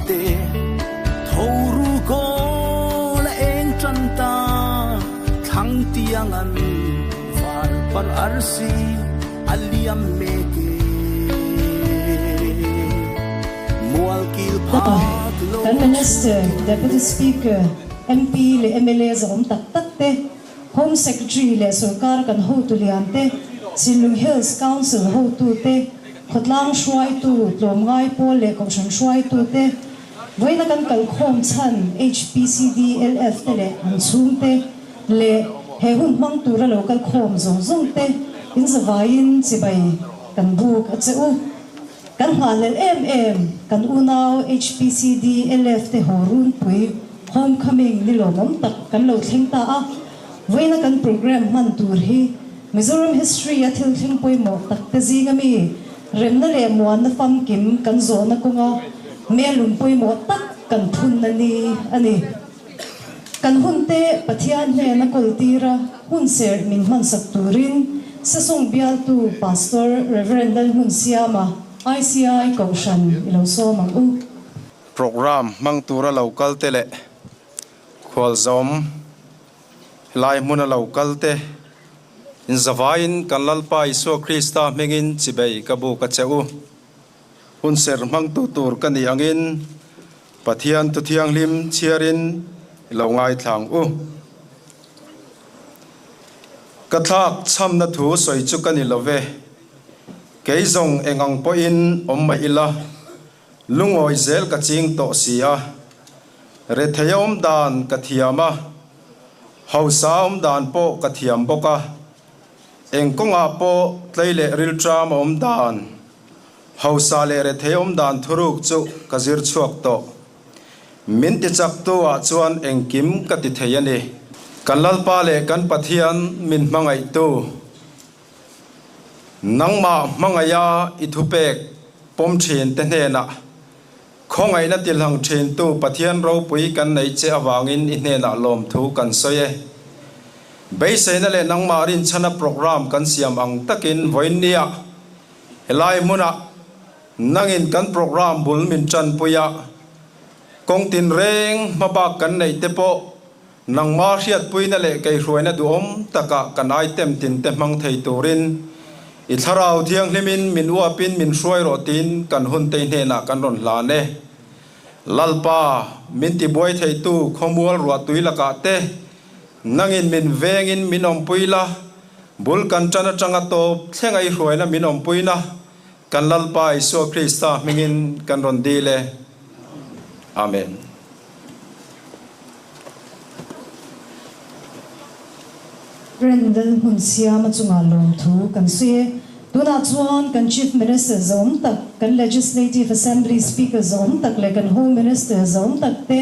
te tho ru kawl a eng tan ta thlang tiang an val par arsi a liam mek e mual kil phak lo Kan Minister, Deputy Speaker, MP leh mla zawm tak tak te, Home Secretary leh sorkar kan hotu lian te, Chinlung Hills Council hotu te, khawtlang hruaitu, tlawmngai pawl leh kohhran hruaitu te, vawiina kan kalkhawm chhan HPCDLF te leh an chhungte leh he hun hmang tura lo kalkhawm zawng zawng te inzavaiin chibai kan buk a che u. Kan nghahhlelh em em, kan unau HPCDLF te haw runpui Homecoming ni lawmawm tak kan lo thleng ta a, vawiina kan programme hman tur hi Mizoram history a thil thleng pawimawh tak te zinga mi remna leh muanna famkim kan zawhna kawnga melung pawimawh tak kan phunna ni a ni. Kan hun te Pathian hnena kawl tira hun serh min hmansak turin Sesawng bialtu Pastor Rev. Lalhmunsiama, ICI Kohhran i lo sawm ang u. Programme hmang tura lo kal te leh khualzawm helai hmuna lo kal te inzavaiin kan Lalpa Isua Krista hmingin chibei ka buk a che u. Hun serh hmangtu tur ka nih angin Pathian thu thianghlim chhiarin i lo ngaithlang u. Ka thlak chhamna thu sawi chu ka ni lo ve. Kei zawng eng ang pawhin awm mah ila, lungawi zel ka ching tawh si a. Rethei awm dan ka thiam a, hausa awm dan pawh ka thiam bawk a. Eng kawngah pawh tlei leh rilṭam a awm dan, hausa leh rethei awm dan thuruk chu ka zir chhuak tawh. Min ti chaktu ah chuan engkim ka ti thei a ni. Kan Lalpa leh kan Pathian min hmangaihtu, nangmah hmangaiha i thupek pawm thin te hnenah khawngaihna tilhang thintu Pathian ropui kan nei che avangin i hnenah lawmthu kan sawi e. Beiseina leh nangmah rinchhana programme kan siam ang takin vawiinniah helai hmunah nangin kan programme bul min tanpui a, kawng tinreng hmabak kan neih te pawh Nangma hriatpuina leh keihruaina duhawm takah kan item tinte hmang thei turin i Thlarau Thianghlimin min uapin min hruai rawh tiin kan huntei hnenah kan rawn hlan e. Lalpa, min tibuai theitu khawmual ruahtui lakah te nangin min vengin min awmpui la, bul kan tan atanga tawp thlenga i hruaina min awmpuina kan Lalpa Isua Krista hmingin kan rawn dil e. Amen. Rendel hmun siama chungah lawmthu kan sawi e. Tunah chuan kan Chief Minister zawm tak, kan Legislative Assembly Speaker zawm tak leh kan Home Minister zawm tak te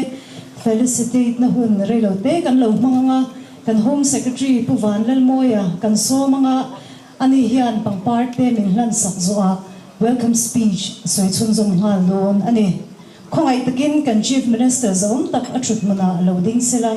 felicitate na hun reilo te kan lo hmang anga, kan Home Secretary Pu Vanlalmawia kan sawm anga, ani hian pangpar te min hlan sak zawhah welcome speech sawi chhunzawm nghal dawn a ni. Khawngaih takin kan Chief Minister zawm tak a thut hmunah lo ding sela.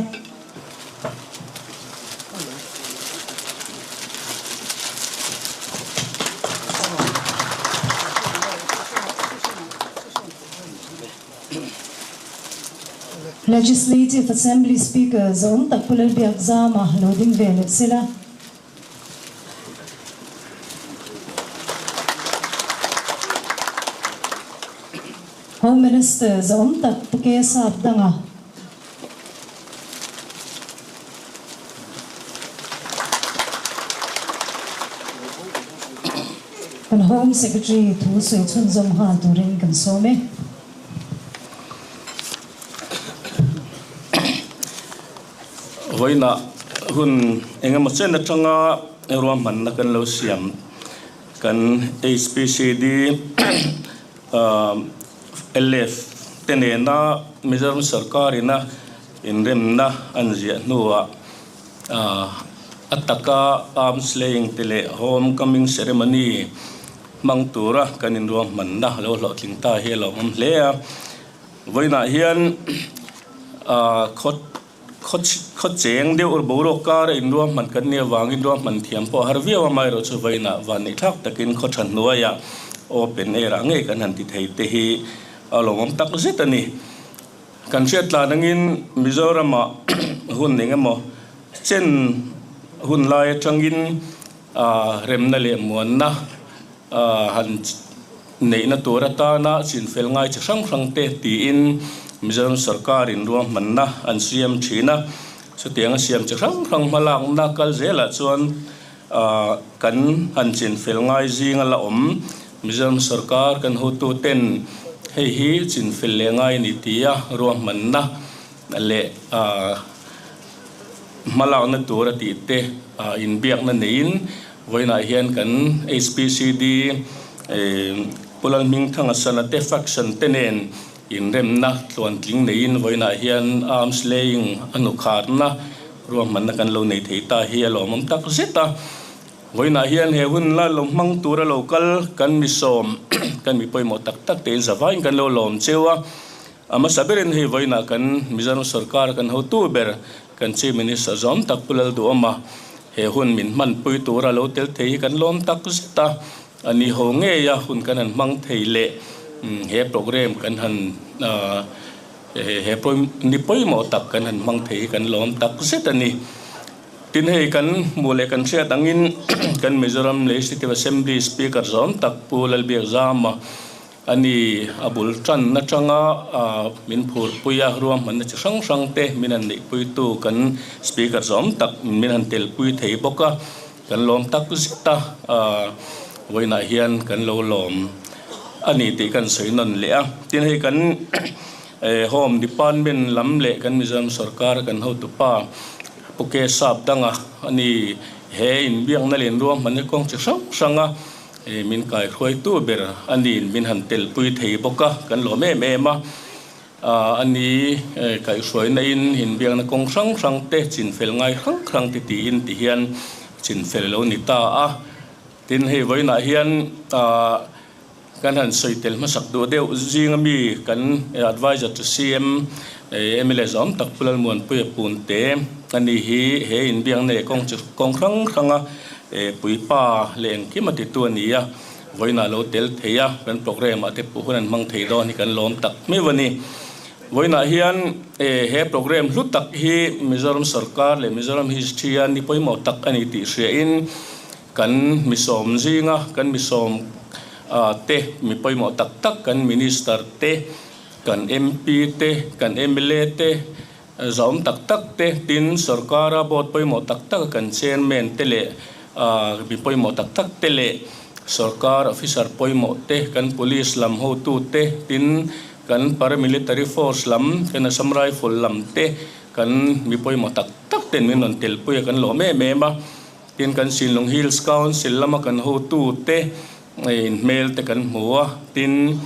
Legislative Assembly Speaker zawm tak Pu Lalbiakzama lo ding ve leh sela. Home Minister zawm tak Pu K Sap danga. Kan Home Secretary thu sawi chhunzawm nghal turin kan sawm e. Vawiinah hun engemaw chen atanga ruahmanna kan lo siam kan HPCD LF te nena Mizoram sarkarina inremna an ziah hnuah a taka arms laying te leh home coming ceremony hmang tura kan inruahmanna lo hlawhtling ta hi a lawmawm hle a. Vawiinah hian khaw khaw cheng deuh boruak kara inruahman kan nih avangin ruahman thiam pawh a har viau a, amaherawhchu vawiinah van neih thlak takin khaw tha hnuaiah open air ah ngei kan han ti thei te hi a lawmawm tak zet a ni. Kan hriat tlan angin Mizoramah hun eng emaw chen hun lai atangin remna leh muanna han neihna tur atana chinfel ngai chi hrang hrang te tiin Mizoram sorkarin ruahmanna an siam thin a. Chutianga siam chi hrang hrang hmalakna kal zelah chuan kan han chinfel ngai zinga la awm Mizoram sorkar kan hotuten hei hi chinfel leh ngai a ni tia ruahmanna leh hmalakna tur a tih te inbiakna neiin vawiinah hian kan HPCD Pu Lalhmingthanga Sana te faction te nen inremna tluantling neiin vawiinah hian arms laying a hnukharna ruahmanna kan lo nei thei ta hi a lawmawm tak zet a. Vawiinah hian he hun la lo hmang tura lo kal kan mi sawm kan mi pawimawh tak tak tein zavaiin kan lo lawm cheu a. A hmasa berin hei vawiinah kan Mizoram sorkar kan hotu ber kan Chief Minister zawm tak Pu Lalduhawma he hun min hmanpui tura lo tel thei hi kan lawm tak zet a. A ni ho ngei a hun kan han hmang thei leh he program kan han he ni pawimawh tak kan han hmang thei hi kan lawm tak zet a ni. Tin hei kan hmuh leh kan hriat angin kan Mizoram Legislative Assembly Speaker zawm tak Pu Lalbiakzama a ni a bul tan atanga min phurpui a, ruahmanna chi hrang hrang te min han neihpuitu kan Speaker zawm tak min han telpui thei bawk a, kan lawm tak zet a, vawiinah hian kan lo lawm a ni tih kan sawi nawn leh a. Tin hei kan Home Department lam leh kan Mizoram sorkar kan hotupa Pu Ke Sap danga a ni. He inbiakna leh inruahmanna kawng chi hrang hranga min kaihruaitu ber a niin min han telpui thei bawk a, kan lawm em em a. A ni kaihhruaina in inbiakna kawng hrang hrang te chinfel ngai hrang hrang te tiin ti hian chinfel lo ni ta a. Tin, hei vawiinah hian Kan han sawi tel hmasak duh deuh zinga mi kan Adviser to CM mla zawm tak Pu Lalmuanpuia Punte a ni hi he inbiakna leh kawng chi kawng hrang hranga puipa leh engkim a titu a ni a, vawiinah lo tel thei a, kan programme ah te pawh hun an hmang thei dawn hi kan lawm tak meuh a ni. Vawiinah hian he programme hlu tak hi Mizoram sorkar leh Mizoram history a ni pawimawh tak a ni tih hriain, Kan mi sawm zinga kan mi sawm te, mi pawimawh tak tak kan Minister te, kan MP te, kan mla te, zahawm tak tak te, tin sorkara board pawimawh tak tak kan Chairman te leh mi pawimawh tak tak te leh sorkar officer pawimawh te, kan police lam hotu te, tin kan paramilitary force lam, kan Assam Rifle lam te, kan mi pawimawh tak tak ten min rawn telpui a kan lawm em em a. Tin, kan Sinlung Hills Council lama kan hotute inhmel te kan hmu a, tin,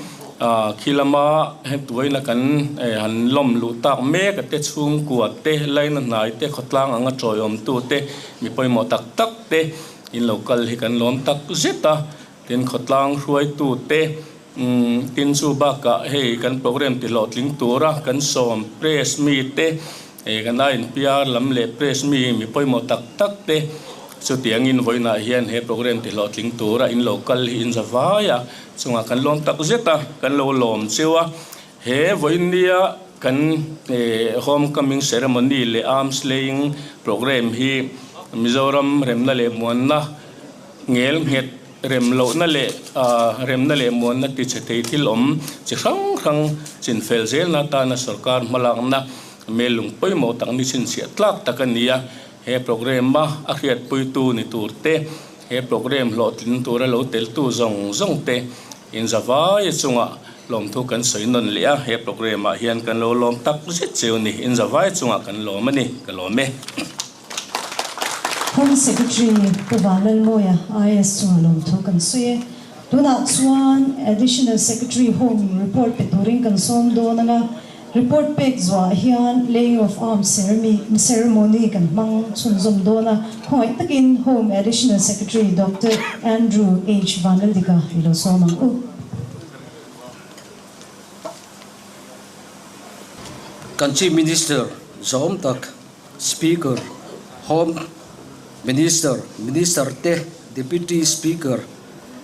khi lama hemtuaina kan han lawm luh tak mek a te chhungkua te, laina hnai te, khawtlang anga tawiawmtute, mi pawimawh tak tak te in lo kal hi kan lawm tak zet a. Tin, khawtlang hruaitute, tin chu bakah hei kan program ti hlawhtling tura kan sawm press mite, Kan INPR lam leh press mi mi pawimawh tak tak te chutiangin vawiinah hian he program ti hlawhtling tura in lo kal hi in za vai a, chungah kan lawm tak zet a, kan lo lawm cheu a. He vawiin nia kan homecoming ceremony leh arms laying program hi Mizoram remna leh muanna ngel nghet Rem lohna leh remna leh muanna tichhe thei thil awm chi hrang hrang chinfel zelna atana sorkar hmalakna mellung pawimawh tak ni chhinchhiah tlak tak a ni a. He programme-a a hriatpuitu ni tur te, he programme hlawhtlin tura lo teltu zawng zawng te inzavai chungah lawmthu kan sawi nawn leh a. He programme-ah hian kan lo lawm tak zet cheu ni. Inzavai chungah kan lawm a ni. Ka lawm e. Home Secretary Pu Vanlalmawia IAS chungah lawmthu kan sawi e. Tunah chuan Additional Secretary Home report pe turin kan sawm dawn ang a, report pek zuah hian laying of arms ceremony kan hmang chhunzawm dawn a, khawngaih takin Home Additional Secretary Doctor Andrew H Vanlaldika i lo sawm ang u. Kan Chief Minister zawm tak Speaker, Home Minister, Minister te, Deputy Speaker,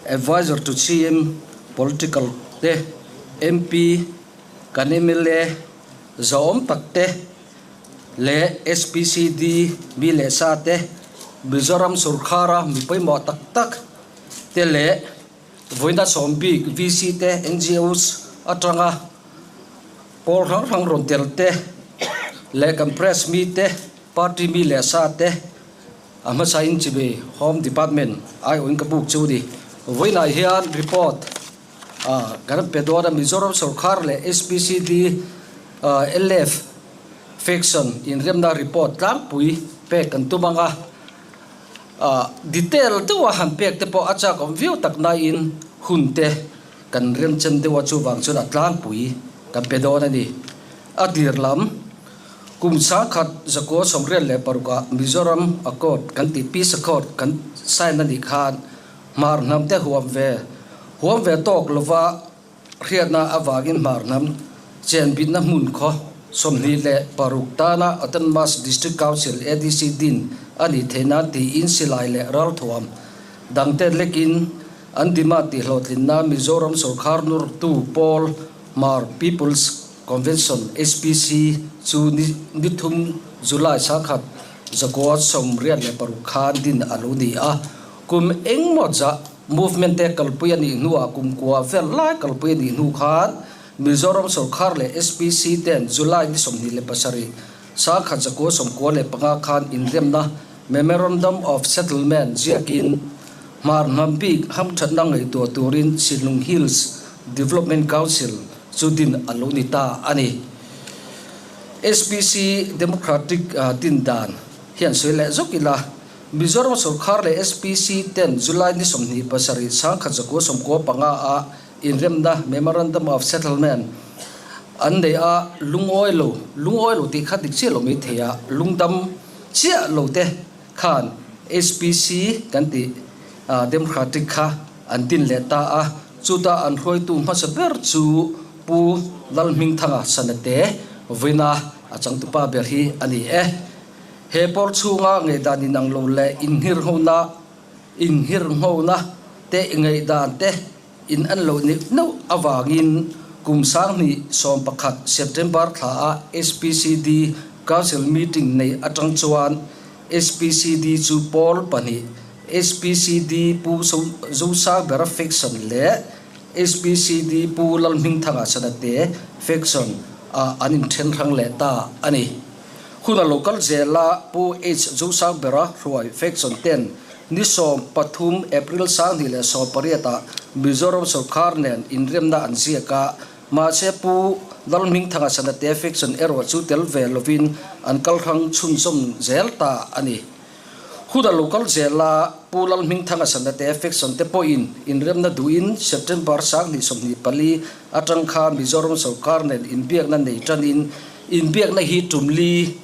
Adviser to CM, Political te, MP, Kan mla zawm tak te leh SPCD mi leh sa te, Mizoram sorkara mi pawimawh tak tak te leh vawiina sawm bik VC te, NGOs atanga pawl hrang hrang rawn tel te leh kan press mi te, party mi leh sa te a hmasa in chibi Home Department aiawhin ka buk chu ni. Vawiinah hian report kan pe dawn a, Mizoram sorkar leh SPCD LF faction inremna report tlangpui pek kan tum ang a, detail deuha han pek te pawh a chak awm viau tak naiin hun te kan remchen deuh a, chuvang chuan a tlangpui kan pe dawn a ni. A dir lam kum sangkhat zakua 86ah Mizoram Accord kan tih Peace Accord kan sign a nih khan Hmar hnam te huam ve huam ve tawk lova hriatna avangin hmar hnam chen bitna hmun khaw 26 tana Autonomous District Council, ADC, din a nih theih nan tiin silai leh ralthuam dangte lekin an demand tih hlawhtlinna Mizoram sorkar nurtu pawl Hmar People's Convention, HPC, chu ni thum July 1986 khan din a lo ni a. Kum engmaw zah movement te kalpui a nih hnuah kum kua vel lai kalpui a nih hnu khan Mizoram sorkar leh HPC ten July ni 27 1995 khan inremna Memorandum of Settlement ziakin Hmar hnam bik hamthatna ngaihtuah turin Shillong Hills Development Council chu din a lo ni ta a ni. HPC Democratic din dan hian sawi leh zawk ila, Mizoram sorkar leh HPC ten July ni 27 1995 a inremna Memorandum of Settlement an nei a, lungawi lo, lungawi lo tih kha dik chiah lo mai thei a, lungdam chiah lo te khan HPC kan tih Democratic kha an din leh ta a, chuta an hruaitu hmasa ber chu Pu Lalhmingthanga Sanate vawiina a changtupa ber hi a ni e. He pawr chhunga ngaihdan inang lo leh inghirnghona inghirnghona te ngaihdan te in an loh neuh neuh avangin kum 2011 September thla a HPCD Council meeting nei atang chuan HPCD chu pawl pahnih HPCD Pu Zosangbera faction leh HPCD Pu Lalhmingthanga Sanate faction ah an inthen hrang leh ta a ni. Hun a lo kal zel a, Pu H Zosangbera hruai faction ten ni 13 April 2018 ah Mizoram sorkar nen inremna an ziak a, mahse Pu Lalhmingthanga Sanate faction erawh chu tel ve lovin an kal hrang chhunzawm zel ta a ni. Hun a lo kal zel a, Pu Lalhmingthanga Sanate faction te pawhin inremna duhin September 2024 atang khan Mizoram sorkar nen inbiakna nei tanin inbiakna hi tumli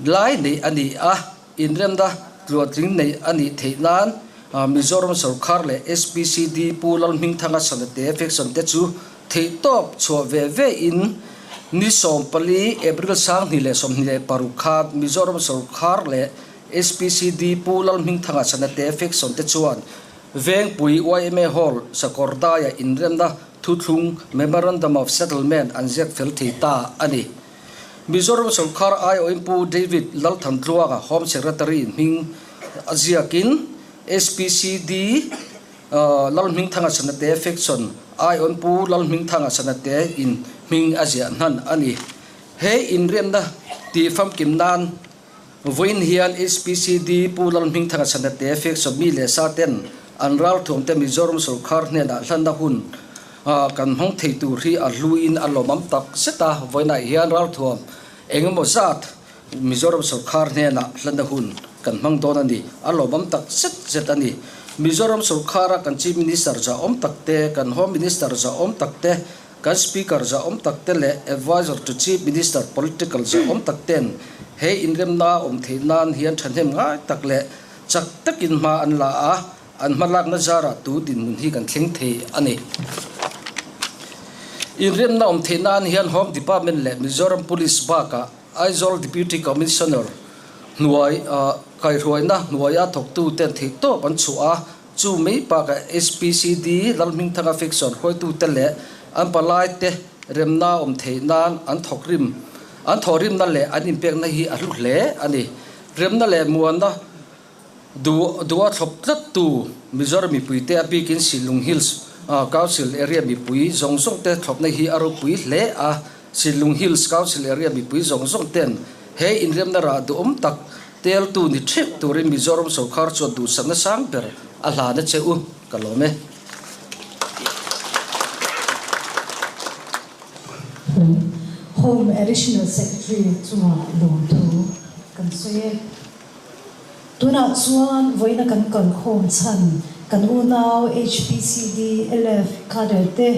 lai nei a ni a, inremna tluantling nei a nih theih nan Mizoram sorkar leh HPCD Pu Lalhmingthanga Sanate faction te chu theihtawp chhuah ve ve in ni 14 April 2026 khan Mizoram sorkar leh HPCD Pu Lalhmingthanga Sanate faction te chuan Vengpui YMA Hall Sakawrdaiah inremna thuthlung Memorandum of Settlement an ziak fel thei ta a ni. Mizoram sorkar aiawhin Pu David Lalthantluanga Home Secretary hming a ziakin HPCD Lalhmingthanga Sanate faction aiawhin Pu Lalhmingthanga Sanate in hming a ziah hnan a ni. He inremna tih famkim nan vawiin hian HPCD Pu Lalhmingthanga Sanate faction mi leh sa ten an ralthuam te Mizoram sorkar hnenah hlanna hun kan hmang thei tur hi a hluin a lawmawm tak zet a, vawiinah hian ralthuam engemaw zat Mizoram sorkar hnenah hlanna hun kan hmang dawn a ni, a lawmawm tak zet zet a ni. Mizoram sorkara kan Chief Minister zahawm tak te, kan Home Minister zahawm tak te, kan Speaker zahawm tak te leh Advisor to Chief Minister Political zahawm tak ten he inremna awm theih nan hian thahnem ngai tak leh chak takin hma an la a, an hma lakna zarah tu dinhmun hi kan thleng thei a ni. Inremna awm theih nan hian Home Department leh Mizoram Police bakah Aizawl Deputy Commissioner hnuai kaihruaina hnuaia thawktu ten theihtawp an chhuah a, chu mai bakah HPCD Lalhmingthanga faction hruaitute leh an palaite Remna awm theih nan an thawk rim, an thawhrimna leh an inpekna hi a hlu hle a ni. Remna leh muanna duh duha thlawp tlattu Mizoram mipuite a bikin Shillong Hills Council area mipui zawng zawng te thlawpna hi a ropui hle a. Shillong Hills Council area mipui zawng zawng ten he inremna rah duhawm tak teltu ni theuh turin Mizoram sawrkar chuan duhsakna sang ber a hlan a che u ka lawm e. Home Additional Secretary chunga lawmthu kan sawi e. Tunah chuan vawiina kan kalkhawm chhan kan unau HPCD LF cadre te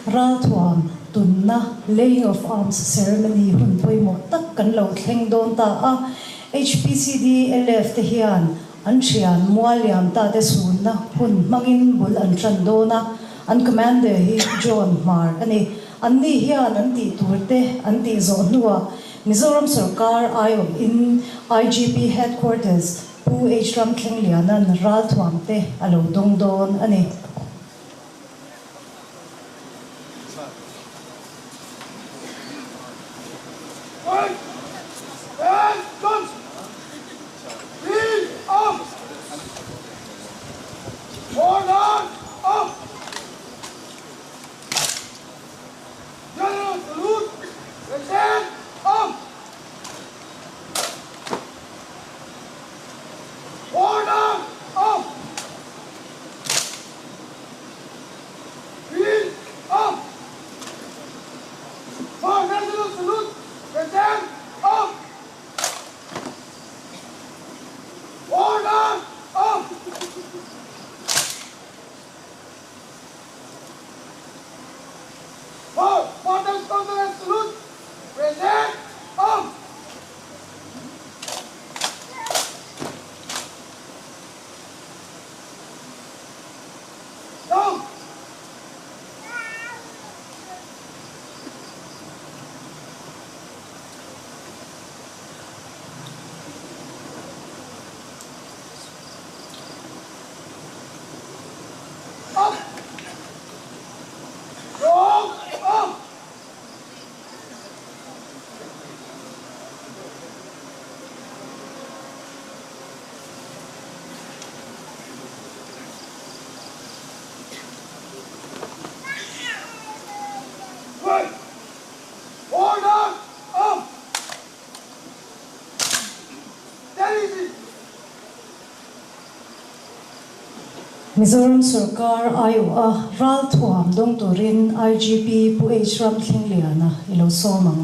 ralthuam tunna Laying of Arms Ceremony hun pawimawh tak kan lo thleng dawn ta a. HPCD LF te hian an thian mual liam ta te chhunna hun hmangin bul an tan dawn a, an commander hi John Hmar a ni. An ni hian an tih tur te an tih zawh hnuah Mizoram sawrkar aiawm in IGP Headquarters Pu H Ramthlengliana'n ralthuam te a lo dawng dawn a ni. Mizoram sawrkar aiawh a ralthuam dawng turin IGP Pu H Ramthlengliana i lo sawm ang.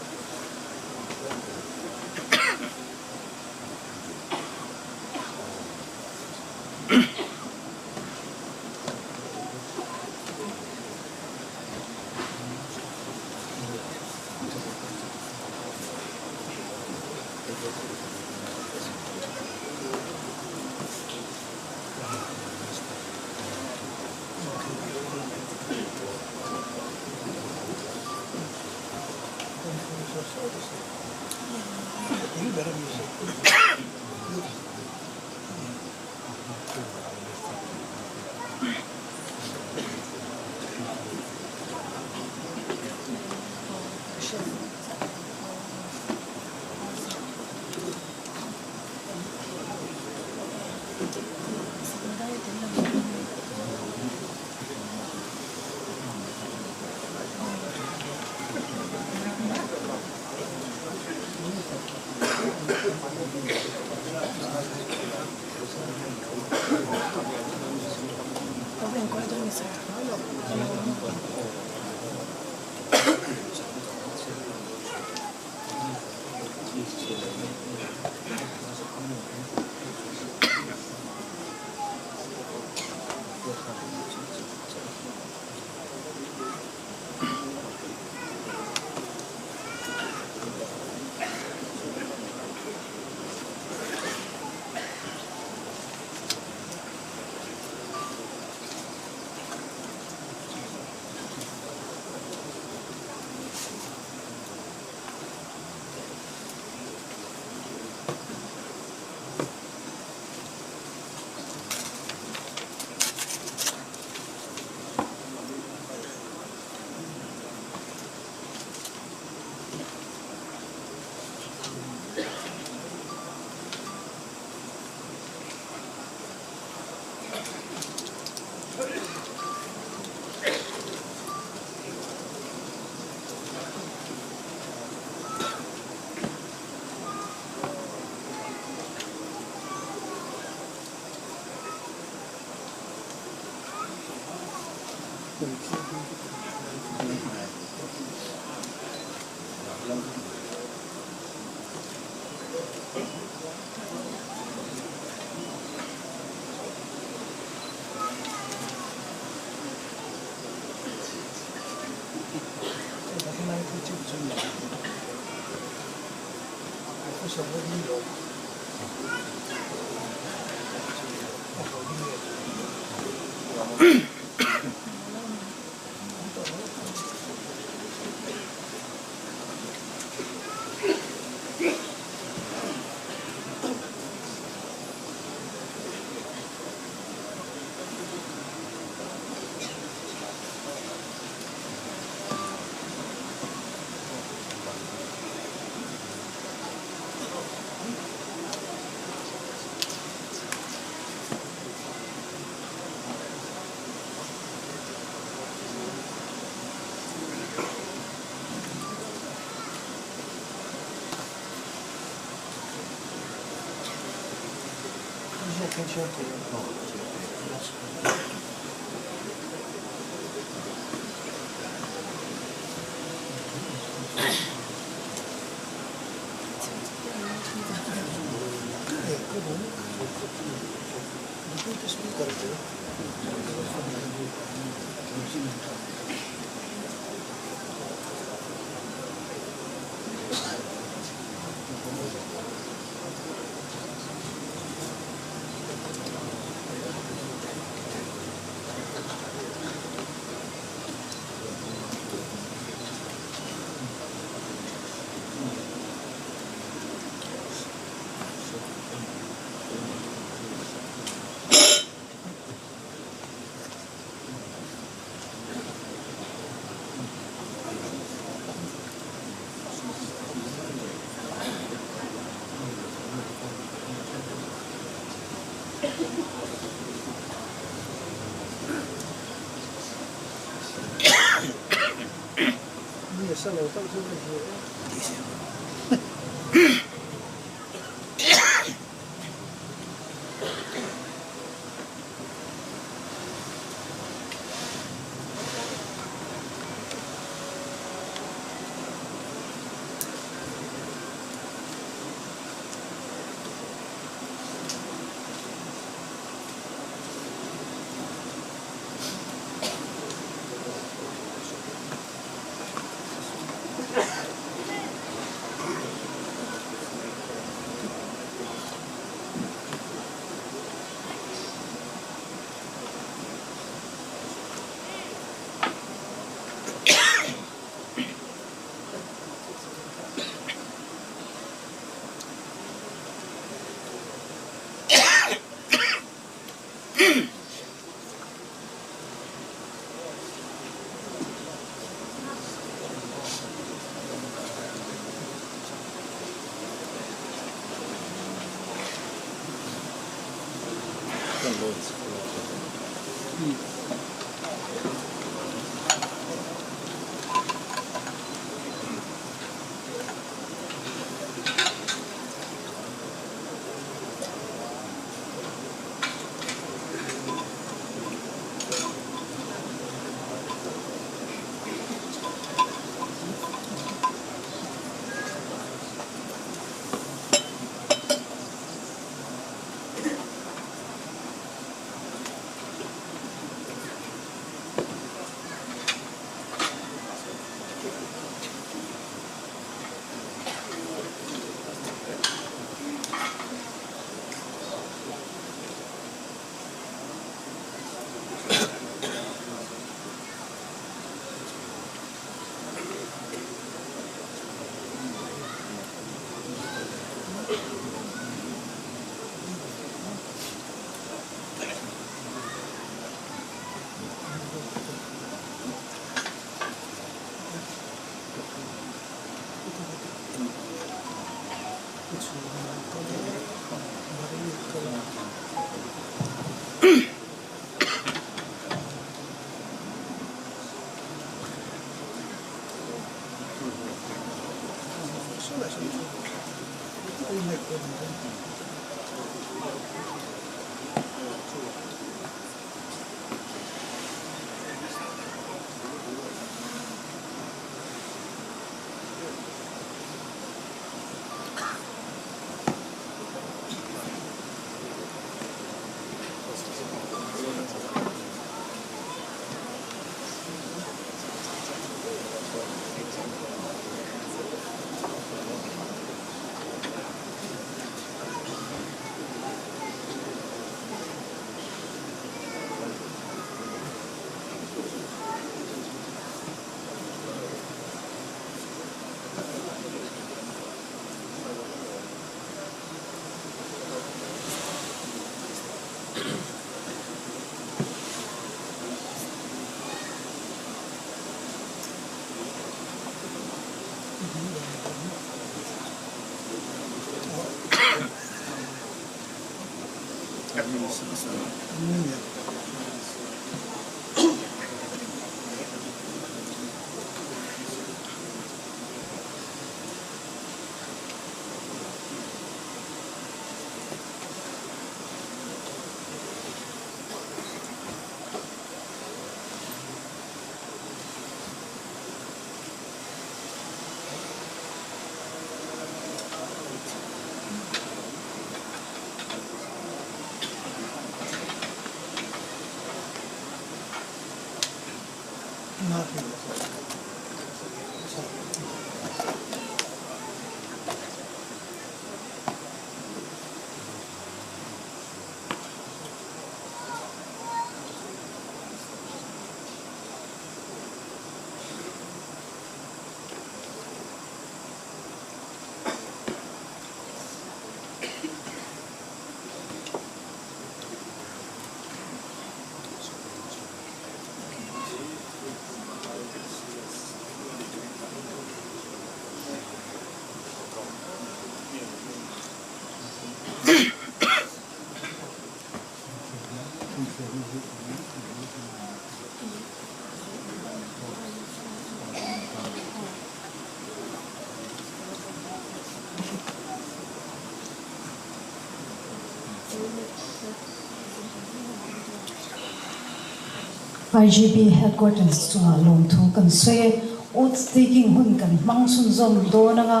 IGP Headquarters chungah lawmthu kan sawi e. Oath taking hun kan hmang chhunzawm dawn anga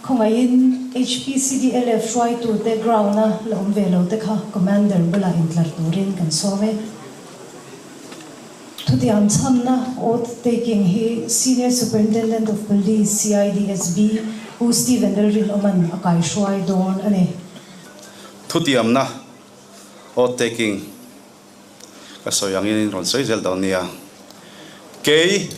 khawngaihin HPCDLF hruaitute ground-a la awm ve lo te kha Commander bulah intlar turin kan sawm e. Thutiam chhamna, oath taking, hi Senior Superintendent of Police, CIDSB, Pu Stephen Lalrinawma'n a kaihruai dawn a ni. Thutiamna, oath taking, ka sawi angin in rawn sawi zel dawn nia. Kei,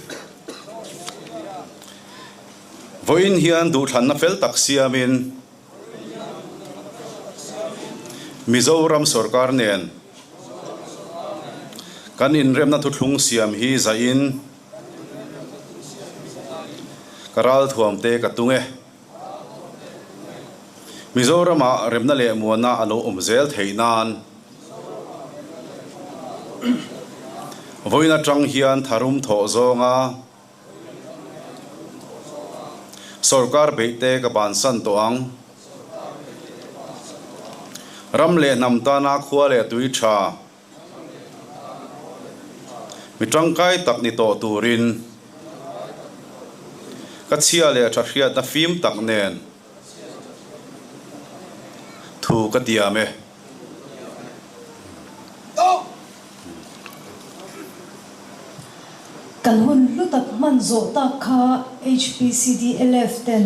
vawiin hian duhthlanna fel tak siamin Mizoram sorkar nen kan inremna thuthlung siam hi zahin ka ralthuamte ka tung e. Mizoramah remna leh muana a lo awm zel theih nan vawiin atang hian tharum thawh zawnga Sorkar beihte ka bansan tawh ang. Ram leh hnam tana khua leh tui tha, mi tangkai tak ni tawh turin ka chhia leh tha hriatna fim tak nen thu ka tiam e. Kan hun hlu tak hman zawh tak kha HPCDLF ten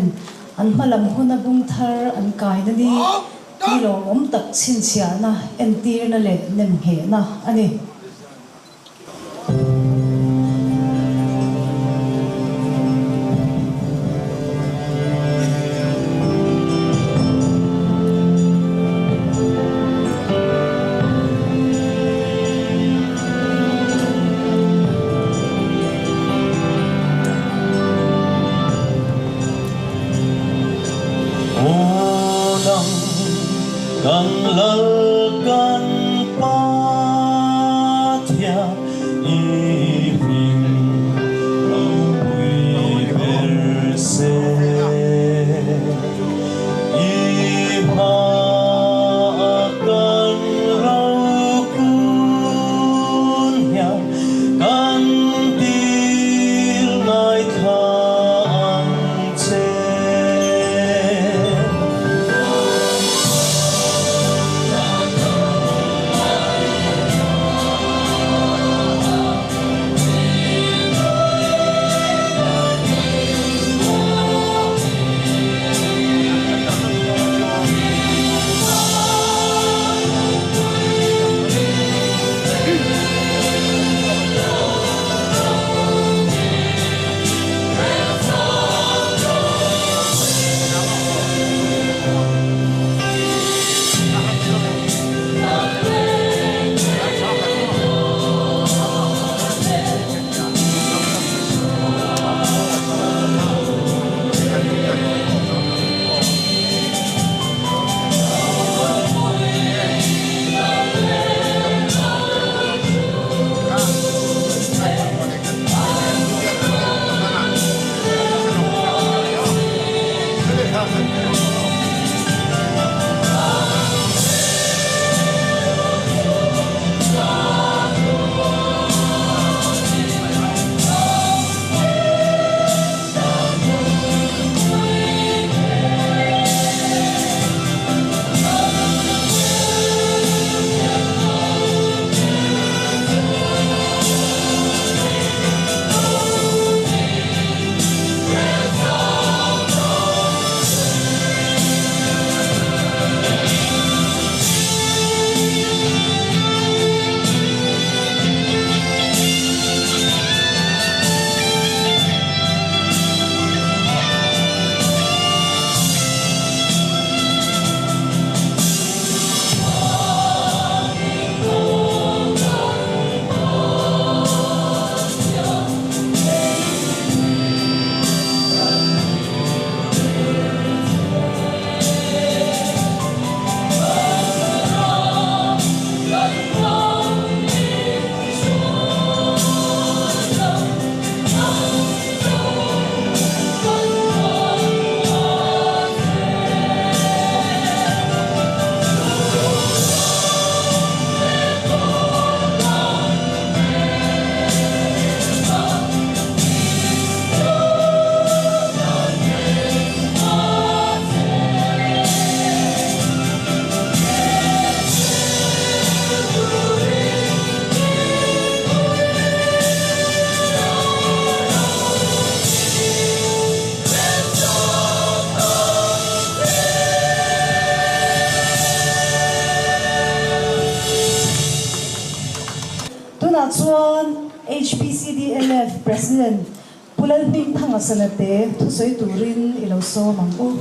an hmalam huna bung thar an kaina ni ni lawmawm tak chhinchhiahna, entirna leh nemnghehna a ni. Tunah chuan HPCDLF President Pu Lalhmingthanga Sanate thusawi turin i lo sawm ang u.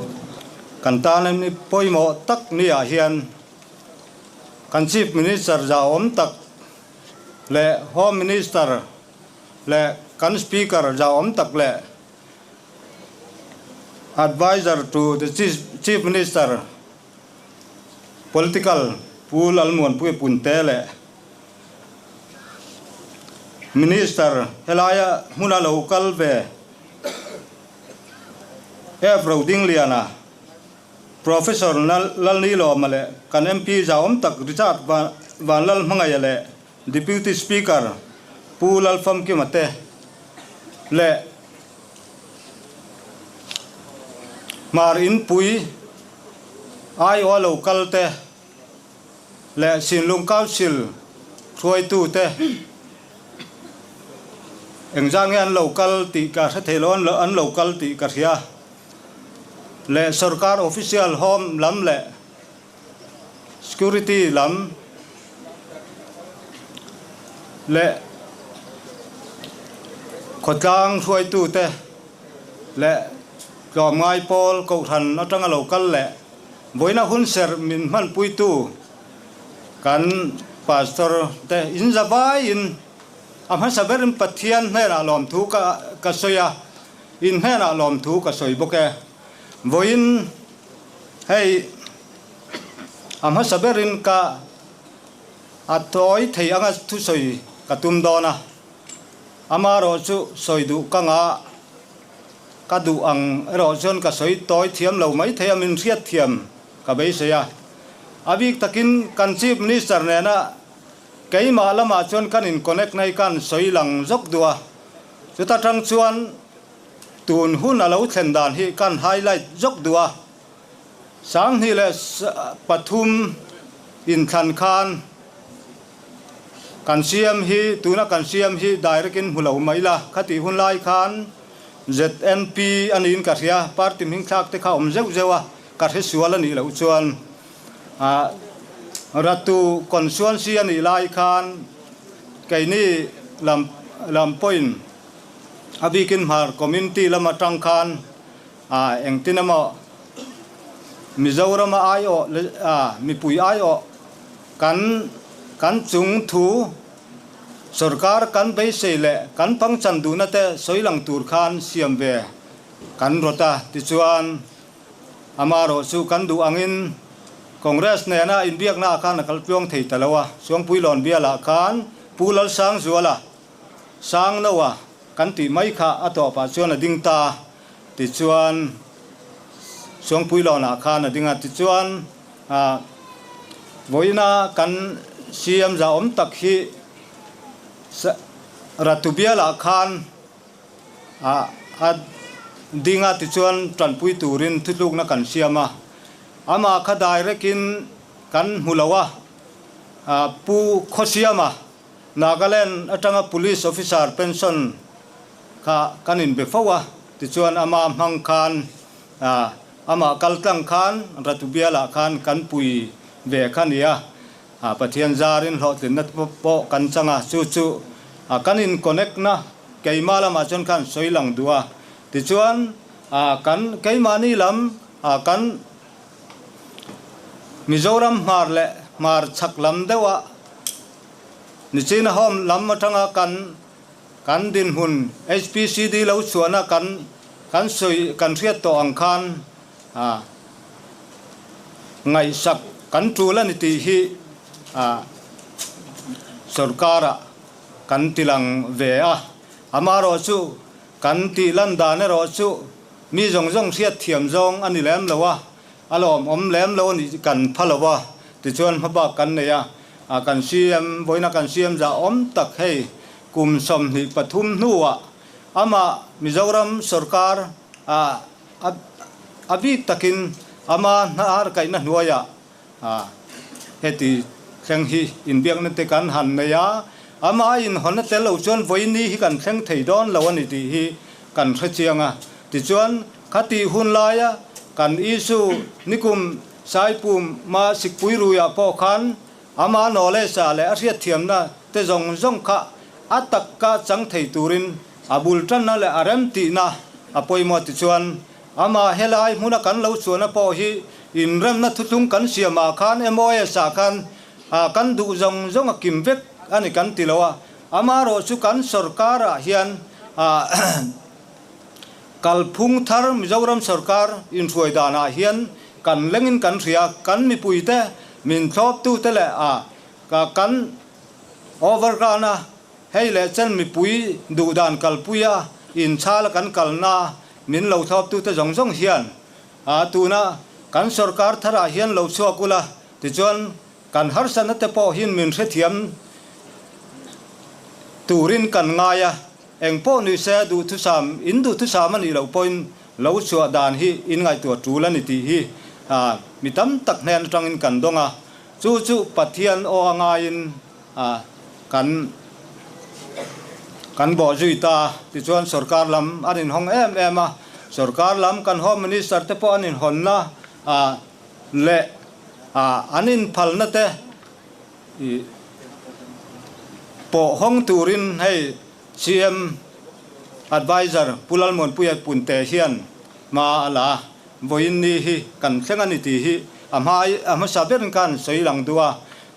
Kan tan ni pawimawh tak ni ah hian kan Chief Minister zahawm tak leh Home Minister leh kan Speaker zahawm tak leh Adviser to the Chief Minister Political Pu Lalmuanpuia Punte leh Minister helaia hmuna lo kal ve F Rodingliana, Professor Lalnilawma leh kan MP zahawm tak Richard Vanlalhmangaia leh Deputy Speaker Pu Lalfamkima te leh Hmar Inpui aiawha lo kal te leh Sinlung Council hruaitu te engzah nge an lo kal tih ka hre thei lo, an lo kal tih ka hria leh Sorkar Official Home lam leh Security lam leh khawtlang hruaitute leh tlawmngai pawl kohhran atanga lo kal leh vawiina hunserh min hmanpuitu kan Pastor te in zavaiin a hmasa berin Pathian hnenah lawmthu ka sawi a, in hnenah lawmthu ka sawi bawk e. Vawiin Hei a hmasa berin ka a tawi thei anga thusawi ka tum dawn a, amaherawh chu sawi duh ka ngah ka duh ang erawh chuan ka sawi tawi thiam lo mai thei a, min hriat thiam ka beisei a. A bik takin kan Chief Minister nena keimah lamah chuan kan in connect na hi kan sawi lang zawk duh a, chuta tang chuan Tun hun a lo thlen dan hi kan highlight zawk duh a, 2003 inthlan khan kan CM hi tuna kan CM hi direct in hmu lo mai la, khatih hun lai khan ZNP a niin ka hria, party hming thlak te kha awm zeuh zeuh a, ka hre sual a nih loh chuan Ratu constituency a nih lai khan keini lam lam pawhin A bikin Hmar community lam atang khan engtin emaw Mizorama aiawh mipui aiawh kan kan chung thu sorkar kan beisei leh kan pangchan duhna te sawi lang tur khan siam ve kan rawt a. Tichuan amarawh chu kan duh angin Congress nena inbiakna ah khan a kal tluang thei ta lo a. Suangpuilawn bialah khan Pu Lalsangzuala Sang Noa kan tih mai kha a tawpah chuan a ding ta a, tichuan Suangpuilawnah khan a ding a, tichuan vawiina kan CM zahawm tak hi Ratubialah khan a ding a, tichuan tanpui turin thutlukna kan siam a, amah kha direct in kan hmu lo a, Pu Khawsiama Nagaland atanga Police Officer pension kha kan inbe fo a, tichuan ama hmang khan amah kal tlang khan Ratubialah khan kan pui ve kha ni a, Pathian zarin hlawhtlinna pawh kan chang a, chu chu kan in connect na keimah lamah chuan khan sawi lang duh a, tichuan kan keimahni lam kan Mizoram hmar leh hmar chhak lam deuhah Nichina home lam atanga kan kan dinhmun HPCD lo chhuahna kan kan sawi kan hriat tawh ang khan ngaihsak kan tul a ni tih hi sorkarah kan tilang ve a. Amaherawh chu kan tih lan dan erawh chu mi zawng zawng hriat thiam zawng a ni lem lo a, a lawmawm lem lo a nih kan pha lo a, tichuan hmabak kan nei a. A kan CM, vawiina kan CM zah awm tak hei kum 23 hnuah amah Mizoram sorkar a a bik takin ama hnar kaihna hnuaiah heti thleng hi inbiakna te kan han nei a, ama inhawn a tel lo chuan vawiini hi kan thleng thei dawn lo a ni tih hi kan hre chiang a. Tichuan khatih hun laia kan issue nikum Saipum ma Sikpui ruiah pawh khan ama knowledge ah leh a hriatthiamna te zawng zawng kha a taka chang thei turin a bul tanna leh a rem tihna a pawimawh tichuan ama helai hmuna kan lo chuan a pawh hi inremna thuthlung kan siamah khan MOS ah khan kan duh zawng zawng a kim vek ani kan ti lo a, amarawh chu kan sorkar ah hian kalphung thar Mizoram sorkar inhruai dan ah hian kan lengin kan hria, kan mipui te min thlawp tu te leh kan overground a hei leh chen mipui duh dan kalpui a inchhal a kan kalna min lo thlawp tu te zawng zawng hian tuna kan sorkar thar ah hian lo chhuak ula tichuan kan harsatna te pawh hin min hrethiam turin kan ngai a, eng pawh ni se duhthusam in duhthusam a nih loh pawhin lo chhuah dan hi in ngaihtuah tul a ni tih hi mi tam tak hnen atangin kan dawng a, chu chu Pathian aw a ngaiin kan kan bawh zui ta tichuan sorkar lam an inhawng em em a, sorkar lam kan Home Minister te pawh an inhawnna leh an inphalna te pawh hawng turin hei CM Adviser Pu Lalmuanpuia Punte hian hma a la a, vawiin ni hi kan thleng a ni tih hi a hma a hmasa berin khan sawi lang duh a.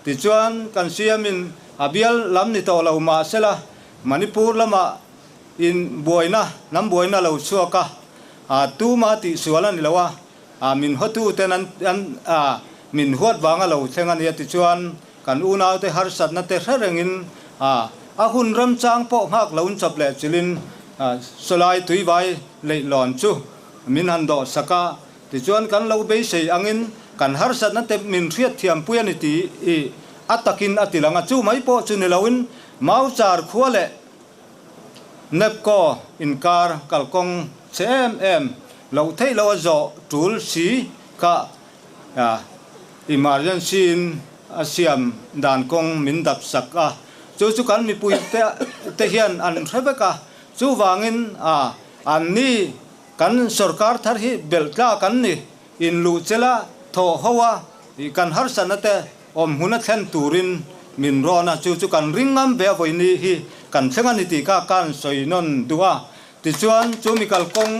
Tichuan kan CM in a bial lam ni tawh lo mahsela Manipur lamah in buaina hnam buaina lo chhuak a, tuma tihsual a ni lo a, min hawtu ten an an min huat vanga lo thleng a nia tichuan kan unaute harsatna te hre rengin a hun remchang pawh nghak lo in chawp leh chilin sawlai tuivai leihlawn chu min han dawh sak a, tichuan kan lo beisei angin kan harsatna te min hriatthiam pui a ni tih i a takin a ti lang a, chu mai pawh chu ni loin Mauchar khua leh Nepco inkar kalkawng che em em loh theih loh a zawh tul si kha emergency in a siam dan kawng min dap sak a, chu chu kan mipui te te hian an hre vek a, chuvangin an ni kan sorkar thar hi belh tlak an ni, inluh chela thawh ho a kan harsatna te Awm hmun a thlen turin min rawn a, chu chu kan ring ngam ve a vawiini hi kan thleng a ni tih kha kan sawi nawn duh a. Tichuan, chu mi kalkawng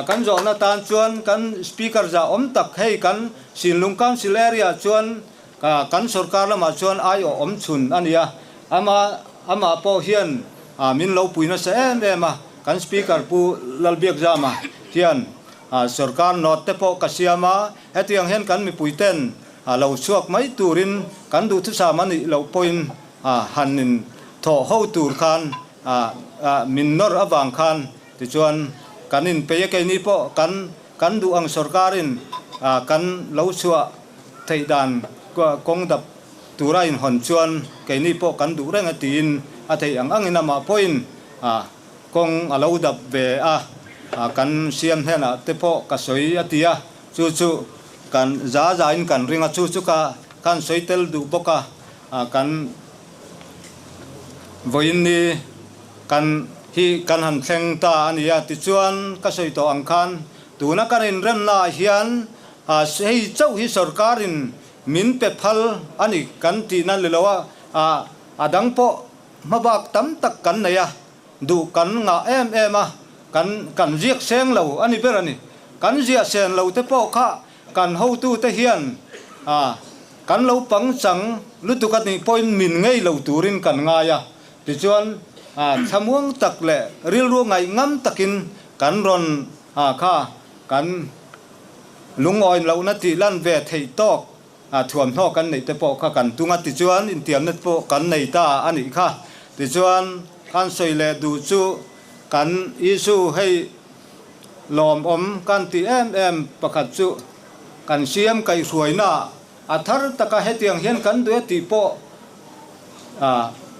kan zawhna tan chuan kan Speaker zah awm tak hei kan Sinlung Council area chuan kan sorkar lamah chuan aiawh awm chhun a ni a, ama amah pawh hian min lo pui nasa em em a, kan Speaker Pu Lalbiakzama hian sorkar note te pawh ka siam a, hetiang hian kan mipuiten A lo chhuak mai turin kan duhthusam a nih loh pawhin han in thawh ho tur khan min nawr avang khan tichuan kan in pei a, keini pawh kan kan duh ang sorkarin kan lo chhuah theih dan kawng dap tura in hawn chuan keini pawh kan duh reng a tiin a theih ang angin amah pawhin kawng a lo dap ve a, kan siam hnenah te pawh ka sawi a ti a. Chu chu kan za za in kan ring a, chu chu ka kan sawi tel duh bawk a, kan vawiin ni kan hi kan han thleng ta a ni a, tichuan ka sawi tawh ang khan tuna kan inremna ah hian hei chauh hi sorkar in min pe phal a ni kan tih nan ni lo a, a dang pawh hmabak tam tak kan nei a. Duh kan ngah em em a, kan kan ziak seng lo a ni ber a ni. Kan ziah sen lo te pawh kha kan hotute hian a kan lo pangchang lutuk a nih pawhin min ngei lo turin kan ngai a. Tichuan a thlamuang tak leh rilru ngaih ngam takin kan rawn a kha kan lungawi lohna tih lan ve theih tawk A thuamhnaw kan neih te pawh kha kan tung a, tichuan intiamna te pawh kan nei ta a nih kha. Tichuan kan sawi leh duh chu kan Isu hei lawmawm kan tih em em pakhat chu kan siam kaihhruaina a thar taka hetiang hian kan duh e tih pawh